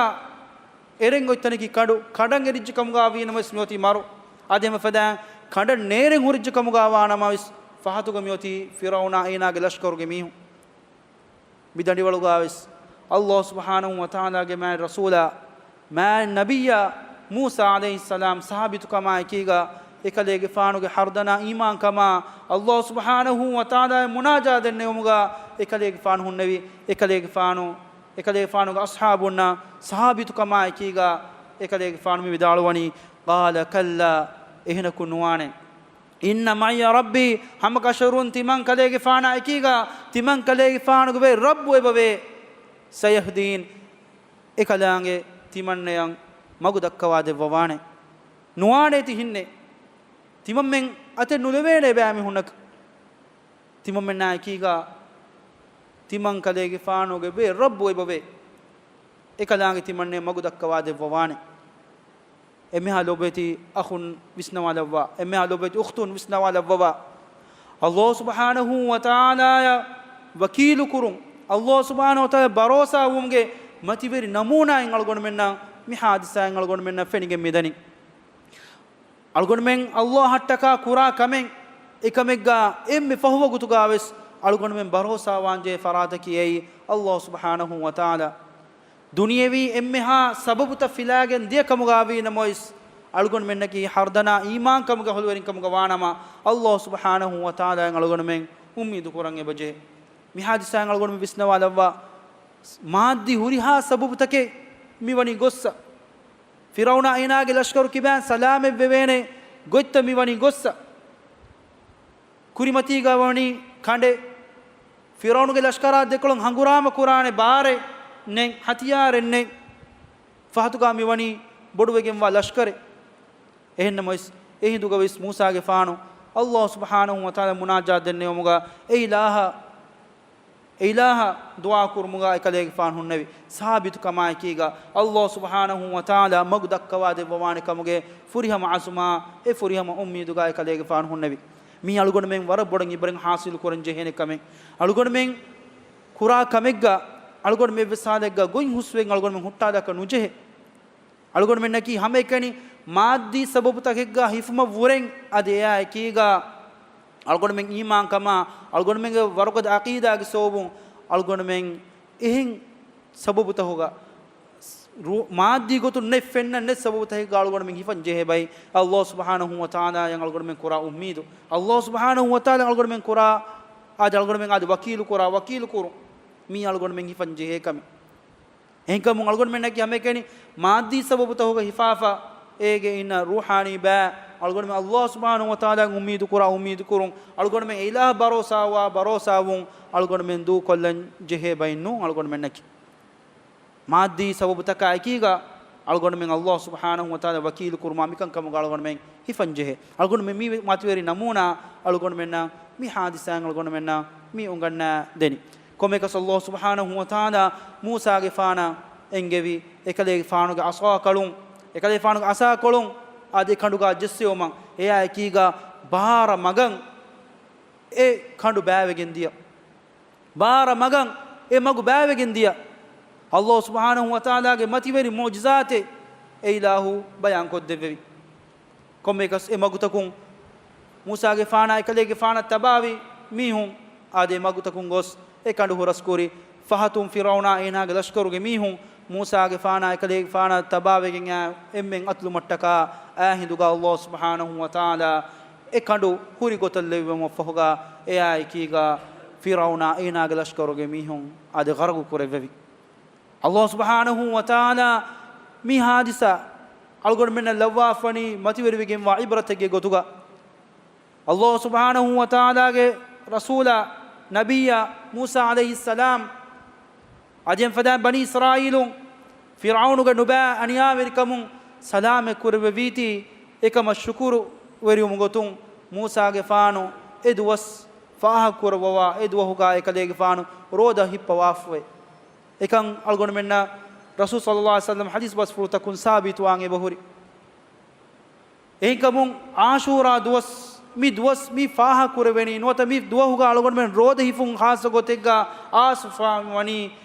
އެރެން އޮތް ތަނަކީ ކަނޑު. ކަނޑަށް އެރިއްޖެ ކަމުގަ ވީނަމަވެސް މިއޮތީ މަރު. އަދި އެމަ ފަދައިން ކަނޑަށް ނޭރެން ހުރިއްޖެ ކަމުގަ ވާނަމަވެސް ފަހަތުގަ މިއޮތީ ފިރުޢައުނާ އޭނާގެ ލަޝްކަރުގެ މީހުން. މި ދަނޑިވަޅުގަވެސް ﷲ ސުބްޙާނަހޫ ވަތަޢާލާގެ މާތް ރަސޫލާ، މާތް ނަބިއްޔާ މޫސާ ޢަލައިހިއްސަލާމް ސާބިތުކަމާ އެކީގަ، އެކަލޭގެފާނުގެ ހަރުދަނާ އީމާންކަމާ، ﷲ ސުބްޙާނަހޫ ވަތަޢާލާއަށް މުނާޖާ ދެންނެވުމުގަ އެކަލޭގެފާނު ހުންނެވި، އެކަލޭގެފާނު، އެކަލޭގެފާނުގެ އަޞްޙާބުންނަށް ސާބިތުކަމާ އެކީގަ، އެކަލޭގެފާނު މި ވިދާޅުވަނީ، قَالَ كَلَّا، އެހެނަކު ނުވާނެ. إِنَّ مَعِيَ رَبِّي، ހަމަކަށަވަރުން ތިމަން ކަލޭގެފާނާ އެކީގަ، ތިމަން ކަލޭގެފާނުގެ ވެރި ރައްބު އެބަވޭ. سَيَهْدِينِ، އެކަލާނގެ ތިމަންނަޔަށް މަގު ދައްކަވާ ދެއްވަވާނެ. ނުވާނޭ ތިހިންނެއް. ތިމަންމެން އަތެއް ނުލެވޭނެ އެބައިމީހުންނަކަށް. ތިމަންމެންނާ އެކީގަ، ތިމަން ކަލޭގެފާނުގެ ވެރި ރައްބު އެބަވޭ. އެކަލާނގެ ތިމަންނަޔަށް މަގު ދައްކަވާ ދެއްވަވާނެ. އެންމެހާ ލޯބިވެތި އަޚުން ވިސްނަވާލައްވާ، އެންމެހާ ލޯބިވެތި އުޚްތުން ވިސްނަވާލައްވަވާ. ﷲ ސުބްޙާނަހޫ ވަތަޢާލާއަށް ވަކީލުކުރުން، ﷲ ސުބްޙާނަހޫ ވަތަޢާލާއަށް ބަރޯސާވުމުގެ މަތިވެރި ނަމޫނާއެއް އަޅުގަނޑުމެންނަށް މި ޙާދިސާއިން އަޅުގަނޑުމެންނަށް ފެނިގެން މިދަނީ. އަޅުގަނޑުމެން ﷲ އަށްޓަކާ ކުރާ ކަމެއް އެކަމެއްގަ އެންމެ ފަހު ވަގުތުގަވެސް އަޅުގަނޑުމެން ބަރޯސާވާންޖެހޭ ފަރާތަކީ އެއީ ﷲ ސުބްޙާނަހޫ ވަތަޢާލާ. ދުނިޔެވީ އެންމެހާ ސަބަބުތައް ފިލާގެން ދިޔަ ކަމުގަ ވީނަމަވެސް، އަޅުގަނޑުމެންނަކީ ހަރުދަނާ އީމާންކަމުގެ އަހުލުވެރިންކަމުގަ ވާނަމަ، ﷲ ސުބްޙާނަހޫ ވަތަޢާލާއަށް އަޅުގަނޑުމެން އުއްމީދު ކުރަން އެބަޖެހޭ. މި ޙާދިސާއިން އަޅުގަނޑުމެން ވިސްނަވާލައްވާ، މާއްދީ ހުރިހާ ސަބަބުތަކެއް މިވަނީ ގޮއްސަ. ފިރުޢައުނާ އޭނާގެ ލަޝްކަރު ކިބައިން ސަލާމަތްވެވޭނެ ގޮތްތައް މިވަނީ ގޮއްސަ. ކުރިމަތީގަ ވަނީ ކަނޑެއް. ފިރުޢައުނުގެ ލަޝްކަރާ ދެކޮޅުން ހަނގުރާމަ ކުރާނެ ބާރެއް ނެތް، ހަތިޔާރެއް ނެތް. ފަހަތުގަ މިވަނީ ބޮޑުވެގެންވާ ލަޝްކަރެއް. އެހެންނަމަވެސް، އެހިނދުގަވެސް މޫސާގެފާނު ﷲ ސުބްޙާނަހޫ ވަތަޢާލާ މުނާޖާތް ދެންނެވުމުގަ އެ އިލާހަ، އެ އިލާހަ ދުޢާ ކުރުމުގަ އެކަލޭގެފާނު ހުންނެވި. ސާބިތު ކަމާއެކީގަ ﷲ ސުބްޙާނަހޫ ވަތަޢާލާ މަގު ދައްކަވާ ދެއްވަވާނެ ކަމުގެ ފުރިހަމަ ޢަޒުމާ، އެ ފުރިހަމަ އުއްމީދުގަ އެކަލޭގެފާނު ހުންނެވި. މީ އަޅުގަނޑުމެން ވަރަށް ބޮޑަށް އިބްރަތް ޙާޞިލު ކުރަން ޖެހޭނެ ކަމެއް. އަޅުގަނޑުމެން ކުރާ ކަމެއްގަ، އަޅުގަނޑުމެން އެއްވެސް ޙާލެއްގަ ގޮތް ހުސްވެން އަޅުގަނޑުމެން ހުއްޓާލާކަށް ނުޖެހޭ. އަޅުގަނޑުމެންނަކީ ހަމައެކަނި މާއްދީ ސަބަބުތަކެއްގަ ހިފުމަށް ވުރެން އަދި އެއާ އެކީގަ އަޅުގަނޑުމެން އީމާންކަމާ، އަޅުގަނޑުމެންގެ ވަރުގަދަ ޢަޤީދާގެ ސަބަބުން އަޅުގަނޑުމެން އެހެން ސަބަބުތަކުގަ ރޫ-، މާއްދީ ގޮތުން ނެތް ފެންނަން ނެތް ސަބަބުތަކެއްގަ އަޅުގަނޑުމެން ހިފަން ޖެހޭ ބައި. ﷲ ސުބްޙާނަހޫ ވަތަޢާލާއަށް އަޅުގަނޑުމެން ކުރާ އުއްމީދު، ﷲ ސުބްޙާނަހޫ ވަތަޢާލާ އަޅުގަނޑުމެން ކުރާ، އާދެ އަޅުގަނޑުމެން އާދެ ވަކީލު ކުރާ، ވަކީލު ކުރުން، މީ އަޅުގަނޑުމެން ހިފަން ޖެހޭ ކަމެއް. އެހެންކަމުން އަޅުގަނޑުމެންނަކީ ހަމައެކަނި މާއްދީ ސަބަބުތަކުގަ ހިފާފަ، އޭގެ އިންނަ ރޫޙާނީ ބައި އަޅުގަނޑުމެން ﷲ ސުބްޙާނަހޫ ވަތަޢާލާއަށް އުއްމީދު ކުރާ، އުއްމީދު ކުރުން، އަޅުގަނޑުމެން އެ އިލާހަށް ބަރޯސާވާ، ބަރޯސާވުން އަޅުގަނޑުމެން ދޫކޮށްލަން ޖެހޭ ބައެއް ނޫން އަޅުގަނޑުމެންނަކީ. މާއްދީ ސަބަބުތަކާ އެކީގަ އަޅުގަނޑުމެން ﷲ ސުބްޙާނަހޫ ވަތަޢާލާ ވަކީލު ކުރުމާ މިކަން ކަމުގަ އަޅުގަނޑުމެން ހިފަން ޖެހޭ. އަޅުގަނޑުމެން މި މަތިވެރި ނަމޫނާ އަޅުގަނޑުމެންނަށް މި ޙާދިސާއިން އަޅުގަނޑުމެންނަށް މި އުނގަންނަ ދެނީ. ކޮންމެއަކަސް ﷲ ސުބްޙާނަހޫ ވަތަޢާލާ މޫސާގެފާނަށް އެންގެވި އެކަލޭގެފާނުގެ އަސާކޮޅުން، އެކަލޭގެފާނުގެ އަސާކޮޅުން އާދެ އެ ކަނޑުގަ ޖެއްސެވުމަށް. އެއާ އެކީގަ ބާރަ މަގަށް އެ ކަނޑު ބައިވެގެން ދިޔަ. ބާރަ މަގަށް އެ މަގު ބައިވެގެން ދިޔަ. ﷲ ސުބްޙާނަހޫ ވަތަޢާލާގެ މަތިވެރި މުޢުޖިޒާތެއް އެ އިލާހު ބަޔާންކޮށްދެއްވެވި. ކޮންމެއަކަސް އެ މަގުތަކުން މޫސާގެފާނާ އެކަލޭގެފާނަށް ތަބާވި މީހުން އާދެ އެ މަގުތަކުން ގޮސް އެ ކަނޑު ހުރަސްކުރި. ފަހަތުން ފިރްޢައުނާ އޭނާގެ ލަޝްކަރުގެ މީހުން މޫސާގެފާނާ އެކަލޭގެފާނަށް ތަބާވެގެން އައި އެންމެން އަތުލުމަށްޓަކާ އާ ހިނދުގަ ﷲ ސުބްޙާނަހޫ ވަތަޢާލާ އެ ކަނޑު ހުރި ގޮތަށް ލެއްވުމަށްފަހުގަ އެއާ އެކީގަ ފިރްޢައުނާ އޭނާގެ ލަޝްކަރުގެ މީހުން އާދެ ޣަރަޤު ކުރެއްވެވި. ﷲ ސުބްޙާނަހޫ ވަތަޢާލާ މި ޙާދިސާ އަޅުގަނޑުމެންނަށް ލައްވާފަނީ މަތިވެރިވެގެންވާ ޢިބްރަތެއްގެ ގޮތުގަ. ﷲ ސުބްޙާނަހޫ ވަތަޢާލާގެ ރަސޫލާ، ނަބިއްޔާ މޫސާ ޢަލައިހިއްސަލާމް އަދި އެފަދައިން ބަނީ އިސްރާއީލުން ފިރްޢައުނުގެ ނުބައި އަނިޔާވެރިކަމުން ސަލާމަތް ކުރެއްވެވީތީ، އެކަމަށް ޝުކުރުވެރިވުމުގެ ގޮތުން މޫސާގެފާނު އެ ދުވަސް ފާހަގަކުރައްވަވާ، އެ ދުވަހުގަ އެކަލޭގެފާނު ރޯދަ ހިއްޕަވާފައި. އެކަން އަޅުގަނޑުމެންނަށް ރަސޫލު ޞައްލައްލާހު ޢަލައިހި ވަސައްލަމަ ޙަދީޘް ބަސްފުޅުތަކުން ސާބިތުވާން އެބަހުރި. އެހެންކަމުން ޢާޝޫރާ ދުވަސް، މި ދުވަސް މި ފާހަގަކުރެވެނީ ނުވަތަ މި ދުވަހުގަ އަޅުގަނޑުމެން ރޯދަ ހިފުން ޚާއްޞަ ގޮތެއްގަ އާސްފާ ވަނީ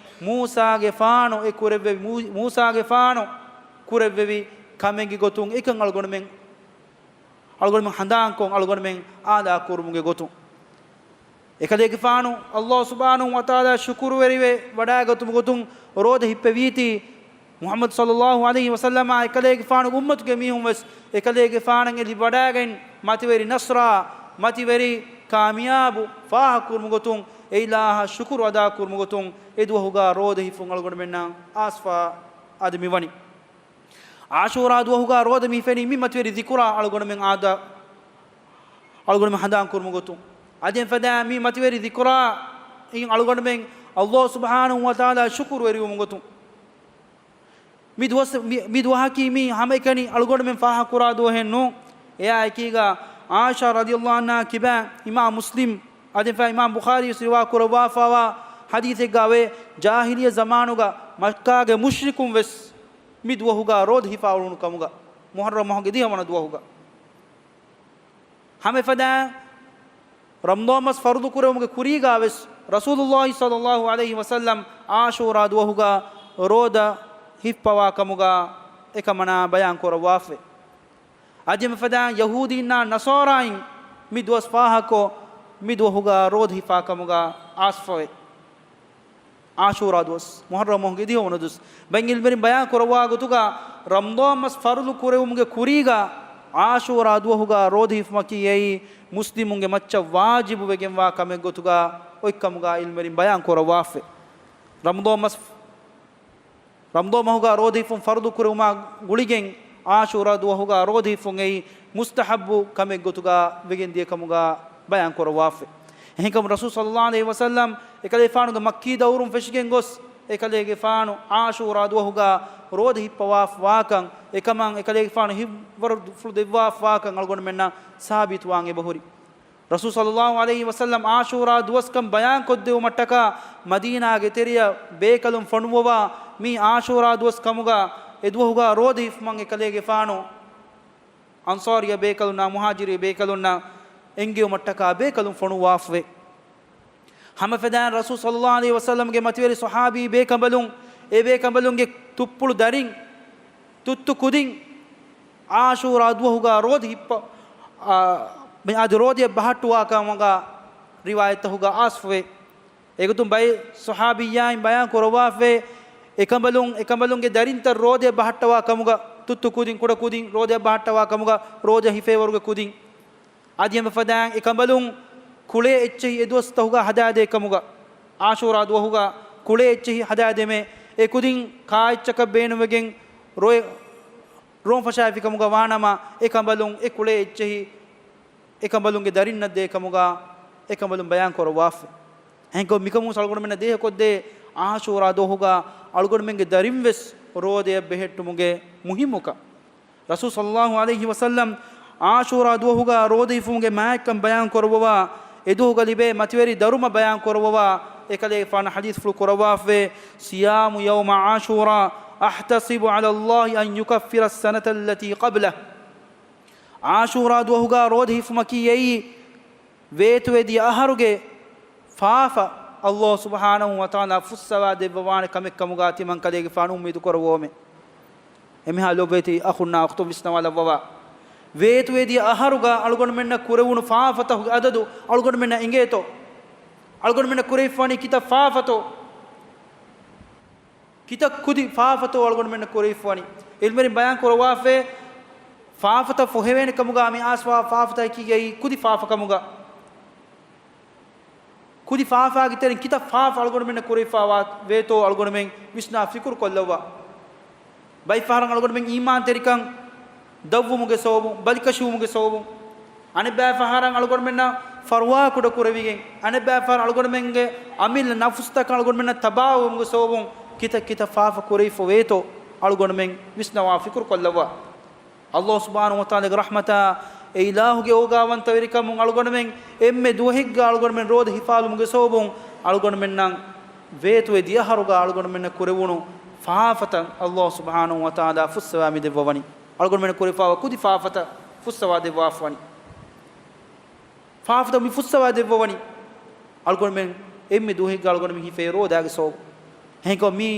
މޫސާގެފާނު އެ ކުރެއްވެވި، މޫ-، މޫސާގެފާނު ކުރެއްވެވި ކަމެއްގެ ގޮތުން އެކަން އަޅުގަނޑުމެން، އަޅުގަނޑުމެން ހަނދާންކޮށް އަޅުގަނޑުމެން އާލާ ކުރުމުގެ ގޮތުން. އެކަލޭގެފާނު ﷲ ސުބްޙާނަހޫ ވަތަޢާލާ ޝުކުރުވެރިވެ ވަޑައިގަތުމުގެ ގޮތުން ރޯދަ ހިއްޕެވީތީ، މުޙައްމަދު ޞައްލައްލާހު ޢަލައިހި ވަސައްލަމާ އެކަލޭގެފާނުގެ އުއްމަތުގެ މީހުން ވެސް އެކަލޭގެފާނަށް އެ ލިބިވަޑައިގެން މަތިވެރި ނަޞްރާ، މަތިވެރި ކާމިޔާބު ފާހަގަކުރުމުގެ ގޮތުން އެ އިލާހަށް ޝުކުރު އަދާކުރުމުގެ ގޮތުން އެ ދުވަހުގަ ރޯދަ ހިފުން އަޅުގަނޑުމެންނަށް އާސްފާ އަދި މިވަނީ. ޢާޝޫރާ ދުވަހުގަ ރޯދަ މި ހިފެނީ މި މަތިވެރި ޛިކުރާ އަޅުގަނޑުމެން އާދަ، އަޅުގަނޑުމެން ހަނދާން ކުރުމުގެ ގޮތުން. އަދި އެފަދައިން މި މަތިވެރި ޛިކުރާ އިން އަޅުގަނޑުމެން ﷲ ސުބްޙާނަހޫ ވަތަޢާލާ ޝުކުރުވެރިވުމުގެ ގޮތުން. މި ދުވަސް، މި، މި ދުވަހަކީ މި ހަމައެކަނި އަޅުގަނޑުމެން ފާހަގަކުރާ ދުވަހެއް ނޫން. އެއާ އެކީގަ ޢާއިޝާ ރަޟިޔައްލާހު ޢަންހާ ކިބައިން އިމާމް މުސްލިމް އަދި އެފަދައިން އިމާމް ބުޚާރީ ވެސް ރިވާ ކުރައްވާފައިވާ ޙަދީޘެއްގަ އޮވޭ، ޖާހިލިއްޔަ ޒަމާނުގަ މައްކާގެ މުޝްރިކުން ވެސް މި ދުވަހުގަ ރޯދަ ހިފާ އުޅުނު ކަމުގަ، މުޙައްރަމް މަހުގެ ދިހަވަނަ ދުވަހުގަ. ހަމަ އެފަދައިން ރަމަޟާން މަސް ފަރުޟު ކުރެވުމުގެ ކުރީގަ ވެސް ރަސޫލުﷲ ޞައްލައްލާހު ޢަލައިހި ވަސައްލަމް ޢާޝޫރާ ދުވަހުގަ ރޯދަ ހިއްޕަވާ ކަމުގަ އެކަމަނާ ބަޔާން ކުރައްވާފައި. އަދި އެފަދައިން ޔަހޫދީންނާ ނަޞާރާއިން މި ދުވަސް ފާހަގަކޮށް، މި ދުވަހުގަ ރޯދަ ހިފާ ކަމުގަ އާސްފަވެ. ޢާޝޫރާ ދުވަސް، މުޙައްރަމް މަހުގެ ދިހަވަނަ ދުވަސް. ބައެއް ޢިލްމުވެރިން ބަޔާން ކުރައްވާ ގޮތުގަ، ރަމަޟާން މަސް ފަރުޟު ކުރެވުމުގެ ކުރީގަ ޢާޝޫރާ ދުވަހުގަ ރޯދަ ހިފުމަކީ އެއީ މުސްލިމުންގެ މައްޗަށް ވާޖިބު ވެގެންވާ ކަމެއް ގޮތުގަ އޮތްކަމުގަ ޢިލްމުވެރިން ބަޔާން ކުރައްވާފައި. ރަމަޟާން މަސް ރަމަޟާން މަހުގަ ރޯދަ ހިފުން ފަރުޟު ކުރެވުމާ ގުޅިގެން، ޢާޝޫރާ ދުވަހުގަ ރޯދަ ހިފުން އެއީ މުސްތަޙައްބު ކަމެއް ގޮތުގަ ވެގެން ދިޔަ ކަމުގަ ބަޔާން ކުރައްވާފައި. އެހެންކަމުން ރަސޫލު ޞައްލައްލާހު ޢަލައިހި ވަސައްލަމް އެކަލޭފާނުގެ މައްކީ ދައުރުން ފެށިގެން ގޮސް، އެކަލޭގެފާނު ޢާޝޫރާ ދުވަހުގަ ރޯދަ ހިއްޕަވާފަވާކަން، އެކަމަށް އެކަލޭގެފާނު ހިއްވަރުފުޅު ދެއްވާފަވާކަން އަޅުގަނޑުމެންނަށް ސާބިތުވާން އެބަހުރި. ރަސޫލު ޞައްލައްލާހު ޢަލައިހި ވަސައްލަމް ޢާޝޫރާ ދުވަސްކަން ބަޔާންކޮށްދެވުމަށްޓަކާ، މަދީނާގެ ތެރެއަށް ބޭކަލުން ފޮނުއްވަވާ މި ޢާޝޫރާ ދުވަސް ކަމުގަ އެ ދުވަހުގަ ރޯދަ ހިފުމަށް އެކަލޭގެފާނު އަންޞާރީ ބޭކަލުންނާ މުހާޖިރީ ބޭކަލުންނަށް އެންގެވުމަށްޓަކާ ބޭކަލުން ފޮނުއްވާފަވޭ. ހަމަ ފަދައިން ރަސޫލު ޞައްލައްލާހު ޢަލައިހި ވަސައްލަމްގެ މަތިވެރި ޞަޙާބީ ބޭކަނބަލުން، އެ ބޭކަނބަލުންގެ ތުއްޕުޅު ދަރިން، ތުއްތު ކުދިން ޢާޝޫރާ ދުވަހުގަ ރޯދަ ހިއްޕަ، އާ، މި އަދި ރޯދައަށް ބަހައްޓުވާ ކަމުގަ ރިވާޔަތްތަކުގަ އައިސްފަވޭ. އެގޮތުން ބައެއް ޞަޙާބިއްޔާއިން ބަޔާން ކުރައްވާފަވޭ، އެކަނބަލުން، އެކަނބަލުންގެ ދަރިންތައް ރޯދައަށް ބަހައްޓަވާ ކަމުގަ، ތުއްތު ކުދިން، ކުޑަ ކުދިން ރޯދައަށް ބަހައްޓަވާ ކަމުގަ، ރޯދަ ހިފޭވަރުގެ ކުދިން. އަދި ހަމަ ފަދައިން އެކަނބަލުން ކުޅޭ އެއްޗެހި އެ ދުވަސްތަކުގަ ހަދާދޭ ކަމުގަ، ޢާޝޫރާ ދުވަހުގަ ކުޅޭ އެއްޗެހި ހަދާދެމޭ، އެ ކުދިން ކާއެއްޗަކަށް ބޭނުންވެގެން ރޮއެ-، ރޯން ފަށާފި ކަމުގަ ވާނަމަ، އެ ކަނބަލުން އެ ކުޅޭ އެއްޗެހި އެ ކަނބަލުންގެ ދަރިންނަށް ދޭ ކަމުގަ އެ ކަނބަލުން ބަޔާން ކުރައްވާފަ. އެހެންކޮށް މިކަމުން އަޅުގަނޑުމެންނަށް ދޭހަކޮށްދޭ ޢާޝޫރާ ދުވަހުގަ އަޅުގަނޑުމެންގެ ދަރިން ވެސް ރޯދައަށް ބެހެއްޓުމުގެ މުހިއްމުކަން. ރަސޫލު ޞައްލައްލާހު ޢަލައިހި ވަސައްލަމް ޢާޝޫރާ ދުވަހުގަ ރޯދަ ހިފުމުގެ މާތްކަން ބަޔާން ކުރައްވަވާ، އެ ދުވަހުގަ ލިބޭ މަތިވެރި ދަރުމަ ބަޔާން ކުރައްވަވާ، އެކަލޭގެފާނު ޙަދީޘްފުޅު ކުރައްވާފަވޭ، صيام يوم عاشوراء أحتسب على الله أن يكفر السنة التي قبله. ޢާޝޫރާ ދުވަހުގަ ރޯދަ ހިފުމަކީ އެއީ، ވޭތުވެދިޔަ އަހަރުގެ ފާފަ ﷲ ސުބްޙާނަހޫ ވަތަޢާލާ ފުއްސަވާ ދެއްވަވާނެ ކަމެއް ކަމުގަ ތިމަން ކަލޭގެފާނު އުއްމީދު ކުރައްވަވަމޭ. އެމީހާ ލޮބުވެތި އަޚުންނާ އުޚްތުން ވިސްނަވާލައްވަވާ. ވޭތުވެދިޔަ އަހަރުގަ އަޅުގަނޑުމެންނަށް ކުރެވުނު ފާފަތަކުގެ އަދަދު އަޅުގަނޑުމެންނަށް އެނގޭތޯ؟ އަޅުގަނޑުމެންނަށް ކުރެވިފަވަނީ ކިތައް ފާފަތޯ؟ ކިތައް ކުދި ފާފަތޯ އަޅުގަނޑުމެންނަށް ކުރެވިފަވަނީ؟ ޢިލްމުވެރިން ބަޔާން ކުރައްވާފައި، ފާފަތައް ފޮހެވޭނެ ކަމުގަ މި އައިސްފަވާ ފާފަތަކަކީ އެއީ ކުދި ފާފަ ކަމުގަ. ކުދި ފާފާގެ ތެރެއިން ކިތައް ފާފަ އަޅުގަނޑުމެންނަށް ކުރެވިފަވާ ވޭތޯ އަޅުގަނޑުމެން ވިސްނާ ފިކުރު ކޮށްލައްވާ. ބައެއް ފަހަރަށް އަޅުގަނޑުމެން އީމާންތެރިކަން ދަށްވުމުގެ ސަބަބުން، ބަލިކަށިވުމުގެ ސަބަބުން، އަނެއްބައި ފަހަރަށް އަޅުގަނޑުމެންނަށް ފަރުވާ ކުޑަ ކުރެވިގެން، އަނެއްބައި ފަހަރަށް އަޅުގަނޑުމެންގެ އަމިއްލަ ނަފުސްތަކަށް އަޅުގަނޑުމެންނަށް ތަބާވުމުގެ ސަބަބުން ކިތައް ކިތައް ފާފަ ކުރެވިފަ ވޭތޯ އަޅުގަނޑުމެން ވިސްނަވާ ފިކުރު ކޮށްލައްވާ. ﷲ ސުބްޙާނަހޫ ވަތަޢާލާގެ ރަޙްމަތާ، އެ އިލާހުގެ އޯގާވަންތަވެރިކަމުން އަޅުގަނޑުމެން އެންމެ ދުވަހެއްގަ އަޅުގަނޑުމެން ރޯދަ ހިފާލުމުގެ ސަބަބުން އަޅުގަނޑުމެންނަށް ވޭތުވެ ދިޔަހަރުގަ އަޅުގަނޑުމެންނަށް ކުރެވުނު ފާފަތައް ﷲ ސުބްޙާނަހޫ ވަތަޢާލާ ފުއްސަވާ މި ދެއްވަވަނީ. އަޅުގަނޑުމެން ކުރެފާވާ ކުދި ފާފަތައް ފުއްސަވާ ދެއްވާފަވަނީ. ފާފަތައް މި ފުއްސަވާ ދެއްވަވަނީ. އަޅުގަނޑުމެން އެންމެ ދުވަހެއްގަ އަޅުގަނޑުމެން ހިފޭ ރޯދާގެ ސަބަބުން. އެހެންކޮށް މީ،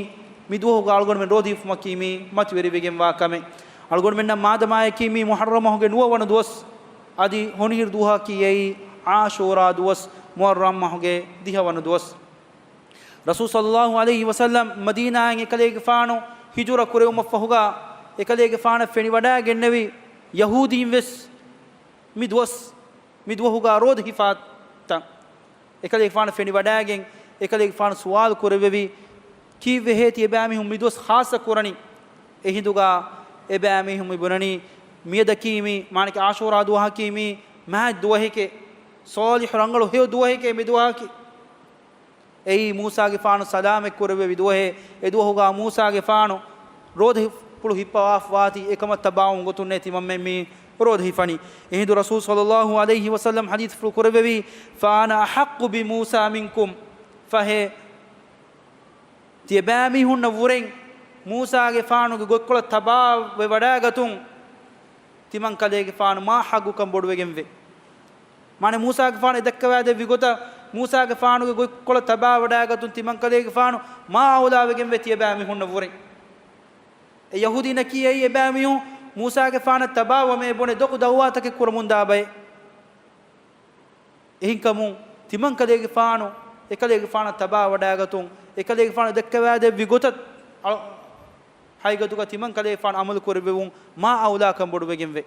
މި ދުވަހުގަ އަޅުގަނޑުމެން ރޯދަ ހިފުމަކީ މީ މަތިވެރިވެގެންވާ ކަމެއް. އަޅުގަނޑުމެންނަށް މާދަމާއަކީ މީ މުޙައްރަމް މަހުގެ ނުވަ ވަނަ ދުވަސް. އަދި ހޮނިހިރު ދުވަހަކީ އެއީ ޢާޝޫރާ ދުވަސް، މުޙައްރަމް މަހުގެ ދިހަ ވަނަ ދުވަސް. ރަސޫލު ޞައްލައްލާހު ޢަލައިހި ވަސައްލަމް މަދީނާއިން އެކަލޭގެފާނު ހިޖުރަ ކުރެވުމަށްފަހުގަ، އެކަލޭގެފާނަށް ފެނިވަޑައިގެންނެވި ޔަހޫދީން ވެސް މި ދުވަސް، މި ދުވަހުގަ ރޯދަ ހިފާތަން އެކަލޭގެފާނަށް ފެނިވަޑައިގެން، އެކަލޭގެފާނު ސުވާލު ކުރެއްވެވި، ކީއްވެހޭ ތިޔަބައިމީހުން މި ދުވަސް ޚާއްޞަ ކުރަނީ؟ އެހިނދުގަ އެބައިމީހުން މި ބުނަނީ، މިއަދަކީ މި، މާނައަކީ ޢާޝޫރާ ދުވަހަކީ މީ މާތް ދުވަހެކޭ، ޞާލިޙު ރަނގަޅު ހެޔޮ ދުވަހެކޭ މި ދުވަހަކީ. އެއީ މޫސާގެފާނު ސަލާމަތް ކުރެއްވެވި ދުވަހޭ. އެ ދުވަހުގަ މޫސާގެފާނު ރޯދަ ހި-، ފުޅު ހިއްޕަވާފަ ވާތީ އެކަމަށް ތަބާވުމުގެ ގޮތުންނޭ ތިމަންމެން މި ރޯދަ ހިފަނީ. އެހިނދު ރަސޫލު ޞައްލައްލާހު ޢަލައިހި ވަސައްލަމް ޙަދީޘްފުޅު ކުރެއްވެވީ، فأنا أحق بموسى منكم، ފަހެ ތިޔަބައިމީހުންނަށް ވުރެން މޫސާގެފާނުގެ ގޮތްކޮޅަށް ތަބާވެވަޑައިގަތުން ތިމަން ކަލޭގެފާނު މާ ޙައްޤުކަން ބޮޑުވެގެންވޭ. މާނަ މޫސާގެފާނު އެ ދައްކަވާދެއްވި ގޮތަށް، މޫސާގެފާނުގެ ގޮތްކޮޅަށް ތަބާވަޑައިގަތުން ތިމަންކަލޭގެފާނު މާ އައުލާވެގެންވޭ ތިޔަބައިމީހުންނަށް ވުރެ. އެ ޔަހޫދީންނަކީ އެއީ އެބައިމީހުން މޫސާގެފާނަށް ތަބާވަމޭ ބުނެ ދޮގު ދައުވާތަކެއް ކުރަމުންދާ ބައެއް. އެހެންކަމުން ތިމަންކަލޭގެފާނު އެކަލޭގެފާނަށް ތަބާވަޑައިގަތުން، އެކަލޭގެފާނު ދައްކަވާދެއްވި ގޮތަށް އަ-، ހަގީގަތުގަ ތިމަންކަލޭގެފާނު އަމަލު ކުރެއްވެވުން މާ އައުލާކަން ބޮޑުވެގެންވޭ.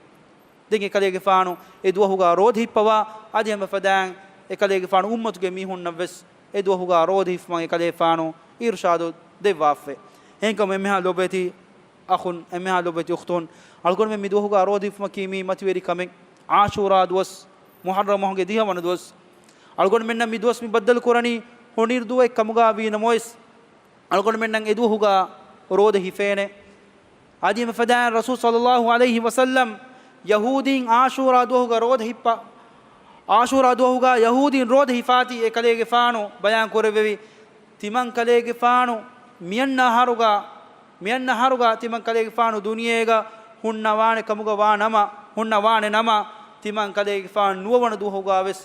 ދެން އެކަލޭގެފާނު އެ ދުވަހުގަ ރޯދަ ހިއްޕަވާ، އަދި ހަމަފަދައިން އެކަލޭގެފާނު އުއްމަތުގެ މީހުންނަށްވެސް އެ ދުވަހުގަ ރޯދަ ހިފުމަށް އެކަލޭގެފާނު އިރުޝާދު ދެއްވާފައެވެ. އެހެންކަމުން އެންމެހާ ލޮބުވެތި އަޚުން، އެންމެހާ ލޮބުވެތި އުޚްތުން، އަޅުގަނޑުމެން މި ދުވަހުގަ ރޯދަ ހިފުމަކީ މީ މަތިވެރި ކަމެއް. ޢާޝޫރާ ދުވަސް، މުޙައްރަމް މަހުގެ ދިހަ ވަނަ ދުވަސް. އަޅުގަނޑުމެންނަށް މި ދުވަސް މި ބައްދަލު ކުރަނީ ހޮނިރު ދުވަހެއް ކަމުގަ ވީ ނަމަވެސް، އަޅުގަނޑުމެންނަށް އެ ދުވަހުގަ ރޯދަ ހިފޭނެ. އަދި އެމެ ފަދައިން ރަސޫލު ޞައްލައްލާހު ޢަލައިހި ވަސައްލަމް ޔަހޫދީން އާޝޫރާ ދުވަހުގަ ރޯދަ ހިއްޕަ، އާޝޫރާ ދުވަހުގަ ޔަހޫދީން ރޯދަ ހިފާތީ އެކަލޭގެފާނު ބަޔާން ކުރެއްވެވި. ތިމަން ކަލޭގެފާނު މިއަންނަ އަހަރުގަ، މިއަންނަ އަހަރުގަ ތިމަން ކަލޭގެފާނު ދުނިޔޭގަ ހުންނަވާނެ ކަމުގަ ވާ ނަމަ، ހުންނަވާނެ ނަމަ، ތިމަން ކަލޭގެފާނު ނުވަވަނަ ދުވަހުގަ ވެސް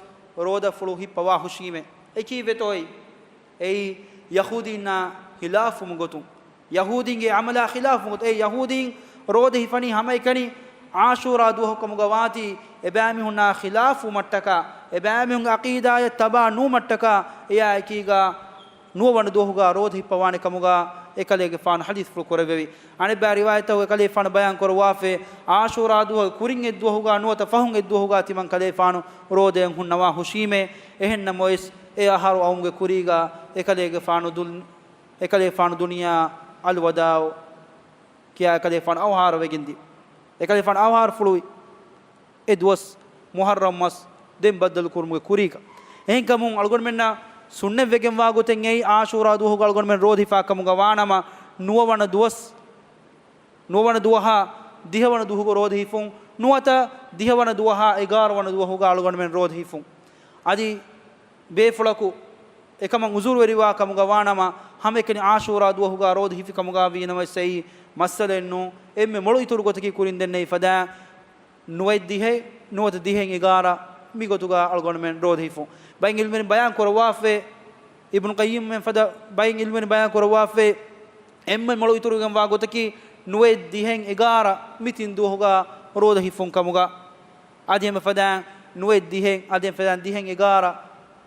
ރޯދަފުޅު ހިއްޕަވާ ހުށީމޭ. އެކީ ވެތޯއި؟ އެއީ ޔަހޫދީންނާ ޚިލާފު ގޮތުން، ޔަހޫދީންގެ ޢަމަލާ ޚިލާފު ގޮތުން. އެ ޔަހޫދީން ރޯދަ ހިފަނީ ހަމައެކަނި ޢާޝޫރާ ދުވަހު ކަމުގަ ވާތީ، އެބައިމީހުންނާ ޚިލާފު ވުމަށްޓަކާ، އެބައިމީހުންގެ ޢަޤީދާޔަށް ތަބާ ނުވުމަށްޓަކާ، އެއާ އެކީގަ ނުވަވަނަ ދުވަހުގަ ރޯދަ ހިއްޕަވާނެ ކަމުގަ އެކަލޭގެފާނު ޙަދީޘްފުޅު ކުރެއްވެވި. އަނެއްބައި ރިވާޔަތްތަކުގަ އެކަލޭގެފާނު ބަޔާން ކުރައްވާފައި، ޢާޝޫރާ ދުވަހުގެ ކުރިން އެއްދުވަހުގަ ނުވަތަ ފަހުން އެއްދުވަހުގަ ތިމަން ކަލޭގެފާނު ރޯދައަށް ހުންނަވާ ހުށީމޭ. އެހެންނަމަވެސް، އެ އަހަރު އައުމުގެ ކުރީގަ އެކަލޭގެފާނު ދުލް، އެކަލޭގެފާނު ދުނިޔެއަށް އަލްވަދާޢު ކިޔާ އެކަލޭގެފާނު އަވަހާރަވެގެންދިޔަ. އެކަލޭގެފާނު އަވަހާރަފުޅުވި އެ ދުވަސް މުޙައްރަމް މަސް ދެން ބައްދަލު ކުރުމުގެ ކުރީގަ. އެހެންކަމުން އަޅުގަނޑުމެންނަށް ސުންނަތްވެގެންވާ ގޮތެއް އެއީ ޢާޝޫރާ ދުވަހުގަ އަޅުގަނޑުމެން ރޯދަ ހިފާ ކަމުގަ ވާނަމަ، ނުވަވަނަ ދުވަސް، ނުވަވަނަ ދުވަހާ ދިހަވަނަ ދުވަހުގަ ރޯދަ ހިފުން، ނުވަތަ ދިހަވަނަ ދުވަހާ އެގާރަވަނަ ދުވަހުގަ އަޅުގަނޑުމެން ރޯދަ ހިފުން. އަދި ބޭފުޅަކު އެކަމަށް ޢުޛުރުވެރިވާ ކަމުގަ ވާނަމަ، ހަމައެކަނި ޢާޝޫރާ ދުވަހުގަ ރޯދަ ހިފި ކަމުގަ ވީނަމަވެސް އެއީ މައްސަލައެއް ނޫން. އެންމެ މޮޅު އިތުރު ގޮތަކީ ކުރިން ދެންނެވި ފަދައިން ނުވައެއް ދިހައެއް ނުވަތަ ދިހައެއް އެގާރަ މި ގޮތުގަ އަޅުގަނޑުމެން ރޯދަ ހިފުން. ބައެއް ޢިލްމުވެރިން ބަޔާން ކުރައްވާފައި، އިބްނު ޤައްޔިމް އެން ފަދަ ބައެއް ޢިލްމުވެރިން ބަޔާން ކުރައްވާފައި، އެންމެ މޮޅު އިތުރުވެގެންވާ ގޮތަކީ ނުވައެއް ދިހައެއް އެގާރަ މި ތިން ދުވަހުގަ ރޯދަ ހިފުން ކަމުގަ. އަދި އެންމެ ފަދައިން ނުވައެއް ދިހައެއް، އަދި އެންމެ ފަދައިން ދިހައެއް އެގާރަ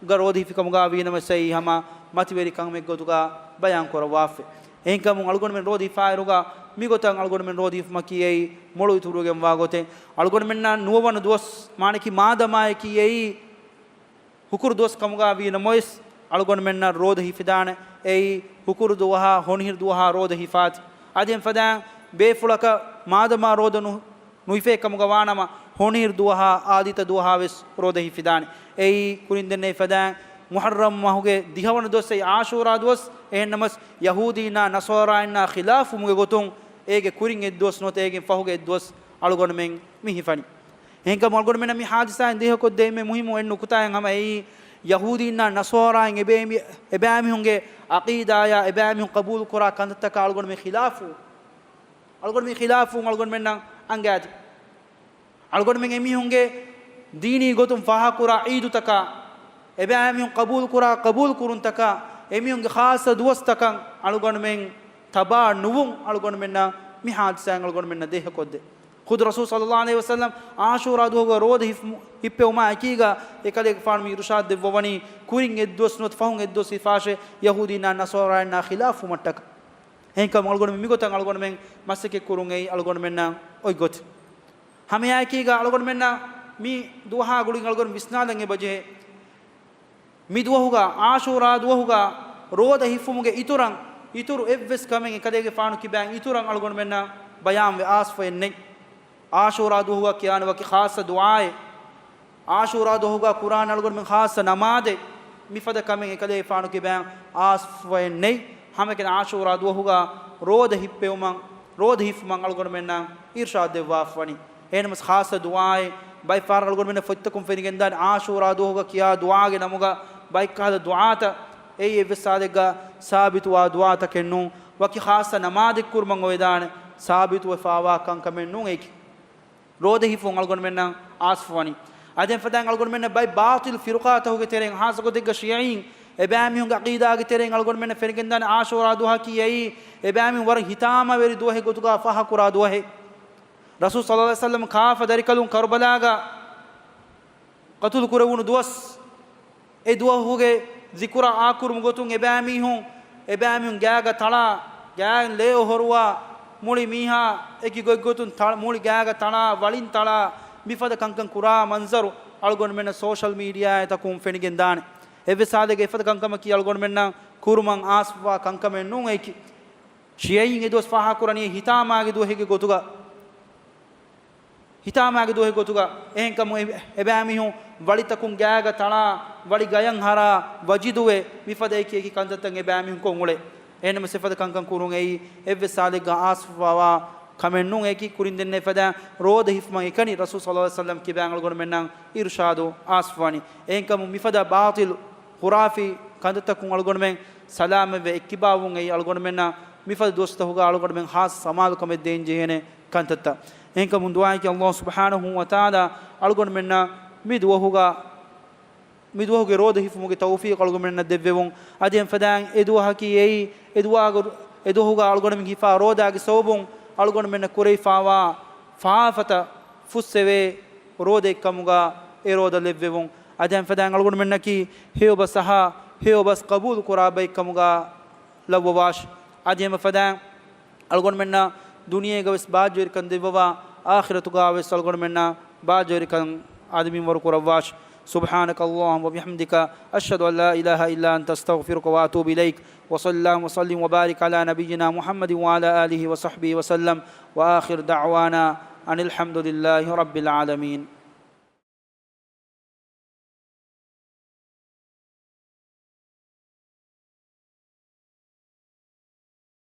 ގަ ރޯދަ ހިފި ކަމުގަ ވީނަމަވެސް އެއީ ހަމަ މަތިވެރި ކަމެއް ގޮތުގަ ބަޔާން ކުރައްވާފައި. އެހެންކަމުން އަޅުގަނޑުމެން ރޯދަ ހިފާއިރުގަ މިގޮތަށް އަޅުގަނޑުމެން ރޯދަ ހިފުމަކީ އެއީ މޮޅު އިތުރުވެގެންވާ ގޮތެއް. އަޅުގަނޑުމެންނަށް ނުވަވަނަ ދުވަސް، މާނައަކީ މާދަމާއަކީ އެއީ ހުކުރު ދުވަސް ކަމުގަ ވީނަމަވެސް، އަޅުގަނޑުމެންނަށް ރޯދަ ހިފިދާނެ. އެއީ ހުކުރު ދުވަހާ ހޮނިހިރު ދުވަހާ ރޯދަ ހިފާތި. އަދި އެން ފަދައިން ބޭފުޅަކަށް މާދަމާ ރޯދަ ނު، ނުހިފޭ ކަމުގަ ވާނަމަ، ހޮނިހިރު ދުވަހާ އާދިއްތަ ދުވަހާ ވެސް ރޯދަ ހިފިދާނެ. އެއީ ކުރިން ދެންނެވި ފަދައިން މުޙައްރަމް މަހުގެ ދިހަވަނަ ދުވަސް އެއީ ޢާޝޫރާ ދުވަސް. އެހެންނަމަސް، ޔަހޫދީންނާ ނަޞާރާއިންނާ ޚިލާފުވުމުގެ ގޮތުން އޭގެ ކުރިން އެއްދުވަސް ނުވަތަ އޭގެން ފަހުގެ އެއްދުވަސް އަޅުގަނޑުމެން މި ހިފަނީ. އެހެންކަމުން އަޅުގަނޑުމެންނަށް މި ޙާދިސާއިން ދޭހަކޮށްދޭ އެންމެ މުހިއްމު އެއް ނުކުތާއެއް ހަމަ އެއީ، ޔަހޫދީންނާ ނަޞާރާއިން އެބޭ، އެބައިމީހުންގެ ޢަޤީދާޔާ އެބައިމީހުން ޤަބޫލުކުރާ ކަންތައްތަކާ އަޅުގަނޑުމެން ޚިލާފު، އަޅުގަނޑުމެން ޚިލާފު އަޅުގަނޑުމެންނަށް އަންގާތި. އަޅުގަނޑުމެން އެމީހުންގެ ދީނީ ގޮތުން ފާހަގަކުރާ ޢީދުތަކާ، އެބައިމީހުން ޤަބޫލުކުރާ ޤަބޫލުކުރުންތަކާ، އެމީހުންގެ ޚާއްޞަ ދުވަސްތަކަށް އަޅުގަނޑުމެން ތަބާ ނުވުން އަޅުގަނޑުމެންނަށް މި ޙާދިސާއިން އަޅުގަނޑުމެންނަށް ދޭހަކޮށްދޭ. ޚުދު ރަސޫލު ޞައްލައްލާހު ޢަލައިހި ވަސައްލަމް ޢާޝޫރާ ދުވަހުގަ ރޯދަ ހިފް، ހިއްޕެވުމާ އެކީގަ އެކަލޭގެފާނު މި އިރުޝާދު ދެއްވަވަނީ ކުރިން އެއްދުވަސް ނުވަތަ ފަހުން އެއްދުވަސް ހިފާށޭ، ޔަހޫދީންނާ ނަޞާރާއިންނާ ޚިލާފުވުމަށްޓަކާ. އެހެންކަމުން އަޅުގަނޑުމެން މިގޮތަށް އަޅުގަނޑުމެން މަސައްކަތް ކުރުން އެއީ އަޅުގަނޑުމެންނަށް އޮތް ގޮތެއް. ހަމައެއާއެކީގަ އަޅުގަނޑުމެންނަށް މި ދުވަހާ ގުޅިގެން އަޅުގަނޑު ވިސްނާލަން އެބަޖެހޭ. މި ދުވަހުގަ، ޢާޝޫރާ ދުވަހުގަ ރޯދަ ހިފުމުގެ އިތުރަށް، އިތުރު އެއްވެސް ކަމެއް އެކަލޭގެފާނު ކިބައިން އިތުރަށް އަޅުގަނޑުމެންނަށް ބަޔާންވެ އާސްފައެއް ނެތް. ޢާޝޫރާ ދުވަހުގަ ކިޔާނެ ވަކި ޚާއްޞަ ދުޢާއެއް، ޢާޝޫރާ ދުވަހުގަ ކުރާނެ އަޅުގަނޑުމެން ޚާއްޞަ ނަމާދެއް، މިފަދަ ކަމެއް އެކަލޭގެފާނު ކިބައިން އާސްފައެއް ނެތް. ހަމައެކަނި ޢާޝޫރާ ދުވަހުގަ ރޯދަ ހިއްޕެވުމަށް، ރޯދަ ހިފުމަށް އަޅުގަނޑުމެންނަށް އިރުޝާދު ދެއްވާފަވަނީ. އެހެންނަމަސް ޚާއްޞަ ދުޢާއެއް، ބައެއް ފަހަރަށް އަޅުގަނޑުމެންނަށް ފޮތްތަކުން ފެނިގެންދާނެ ޢާޝޫރާ ދުވަހުގަ ކިޔާ ދުޢާގެ ނަމުގަ ބައެއް ކަހަލަ ދުޢާތައް. އެއީ އެއްވެސް ސާދެއްގަ ސާބިތުވާ ދުޢާތަކެއް ނޫން. ވަކި ޚާއްޞަ ނަމާދެއް ކުރުމަށް އޮވެދާނެ ސާބިތުވެފާވާ ކަންކަމެއް ނޫން އެއީކީ. ރޯދަ ހިފުން އަޅުގަނޑުމެންނަށް އާސްފަވަނީ. އަދި އެފަދައިން އަޅުގަނޑުމެންނަށް ބައެއް ބާޠިލް ފިރުޤާތަކުގެ ތެރެއިން، ޚާއްޞަ ގޮތެއްގަ ޝިޔަޢީން، އެބައިމީހުންގެ ޢަޤީދާގެ ތެރެއިން އަޅުގަނޑުމެންނަށް ފެނިގެންދާނެ ޢާޝޫރާ ދުވަހަކީ އެއީ، އެބައިމީހުން ވަރަށް ހިތާމަވެރި ދުވަހެއް ގޮތުގަ ފާހަގަކުރާ ދުވަހެއް. ރަސޫލު ޞައްލައްލާހު ޢަލައިހި ވަސައްލަމަ ކާފަ ދަރިކަލުން ކަރުބަލާގަ ޤަތުލު ކުރެވުނު ދުވަސް، އެ ދުވަހުގެ ޒިކުރަށް އާކުރުމުގެ ގޮތުން އެބައިމީހުން، އެބައިމީހުން ގާގަ ތަޅާ، ގާގެން ލޭ އޮހޮރުވާ، މުޅި މީހާ އެކި ގޮތްގޮތުން ތަ، މުޅި ގާގަ ތަޅާ، ވަޅިން ތަޅާ، މިފަދަ ކަންކަން ކުރާ މަންޒަރު އަޅުގަނޑުމެންނަށް ސޯޝަލް މީޑިއާއެއް ތަކުން ފެނިގެން ދާނެ. އެއްވެސް ހާލެއްގަ އެފަދަ ކަންކަމަކީ އަޅުގަނޑުމެންނަށް ކުރުމަށް އާސްފަވާ ކަންކަމެއް ނޫން އެއީކީ. ޝިޔަޢީން އެ ދުވަސް ފާހަގަކުރަނީ ހިތާމާގެ ދުވަހެއްގެ ގޮތުގަ. ހިތާމާގެ ދުވަހެއް ގޮތުގަ. އެހެންކަމުން އެ، އެބައިމީހުން ވަޅިތަކުން ގާގަ ތަޅާ، ވަޅި ގަޔަށް ހަރާ، ވަޖިދުވެ، މިފަދަ އެކި އެކި ކަންތައްތައް އެބައިމީހުން ކޮށް އުޅޭ. އެހެންނަމަވެސް އެފަދަ ކަންކަން ކުރުން އެއީ އެއްވެސް ހާލެއްގަ އާސްފަވާ ކަމެއް ނޫން. އެކި ކުރިން ދެންނެވި ފަދައިން ރޯދަ ހިފުމަށް އެކަނި ރަސޫލު ޞައްލަﷲު ޢަލައިހި ވަސައްލަމް ކިބައިން އަޅުގަނޑުމެންނަށް އިރުޝާދު އާސްފަވާނީ. އެހެންކަމުން މިފަދަ ބާޠިލު ޚުރާފީ ކަންތައްތަކުން އަޅުގަނޑުމެން ސަލާމަތްވެ އެއްކިބާވުން އެއީ އަޅުގަނޑުމެންނަށް މިފަދަ ދުވަސްތަކުގަ އަޅުގަނޑުމެން ޚާއްޞަ ސަމާލުކަމެއް ދޭން ޖެހޭނެ ކަންތައްތައް. އެހެންކަމުން ދުޢާއަކީ ﷲ ސުބްޙާނަހޫ ވަތަޢާލާ އަޅުގަނޑުމެންނަށް މި ދުވަހުގަ މި ދުވަހުގެ ރޯދަ ހިފުމުގެ ތައުފީޤު އަޅުގަނޑުމެންނަށް ދެއްވެވުން. އަދި އެފަދައިން އެ ދުވަހަކީ އެއީ، އެ ދުވަހުގަ، އެ ދުވަހުގަ އަޅުގަނޑުމެން ހިފާ ރޯދާގެ ސަބަބުން އަޅުގަނޑުމެންނަށް ކުރެވިފާވާ ފާފަތައް ފުއްސެވޭ ރޯދައެއްކަމުގަ އެ ރޯދަ ލެއްވެވުން. އަދި އެފަދައިން އަޅުގަނޑުމެންނަކީ ހެޔޮބަސް އަހާ، ހެޔޮބަސް ޤަބޫލު ކުރާ ބައެއްކަމުގަ ލައްވަވާށި. އަދި އެފަދައިން އަޅުގަނޑުމެންނަށް ދުނިޔޭގަވެސް ބާއްޖަވެރިކަން ދެއްވަވާ، އާޚިރަތުގަވެސް އަޅުގަނޑުމެންނަށް ބާއްޖަވެރިކަން އަދި މިންވަރު ކުރައްވާށި. سبحانك اللهم وبحمدك، أشهد أن لا إله إلا أنت، أستغفرك وأتوب إليك. وصل اللهم وسلم وبارك على نبينا محمد وعلى آله وصحبه وسلم. وآخر دعوانا أن الحمد لله رب العالمين.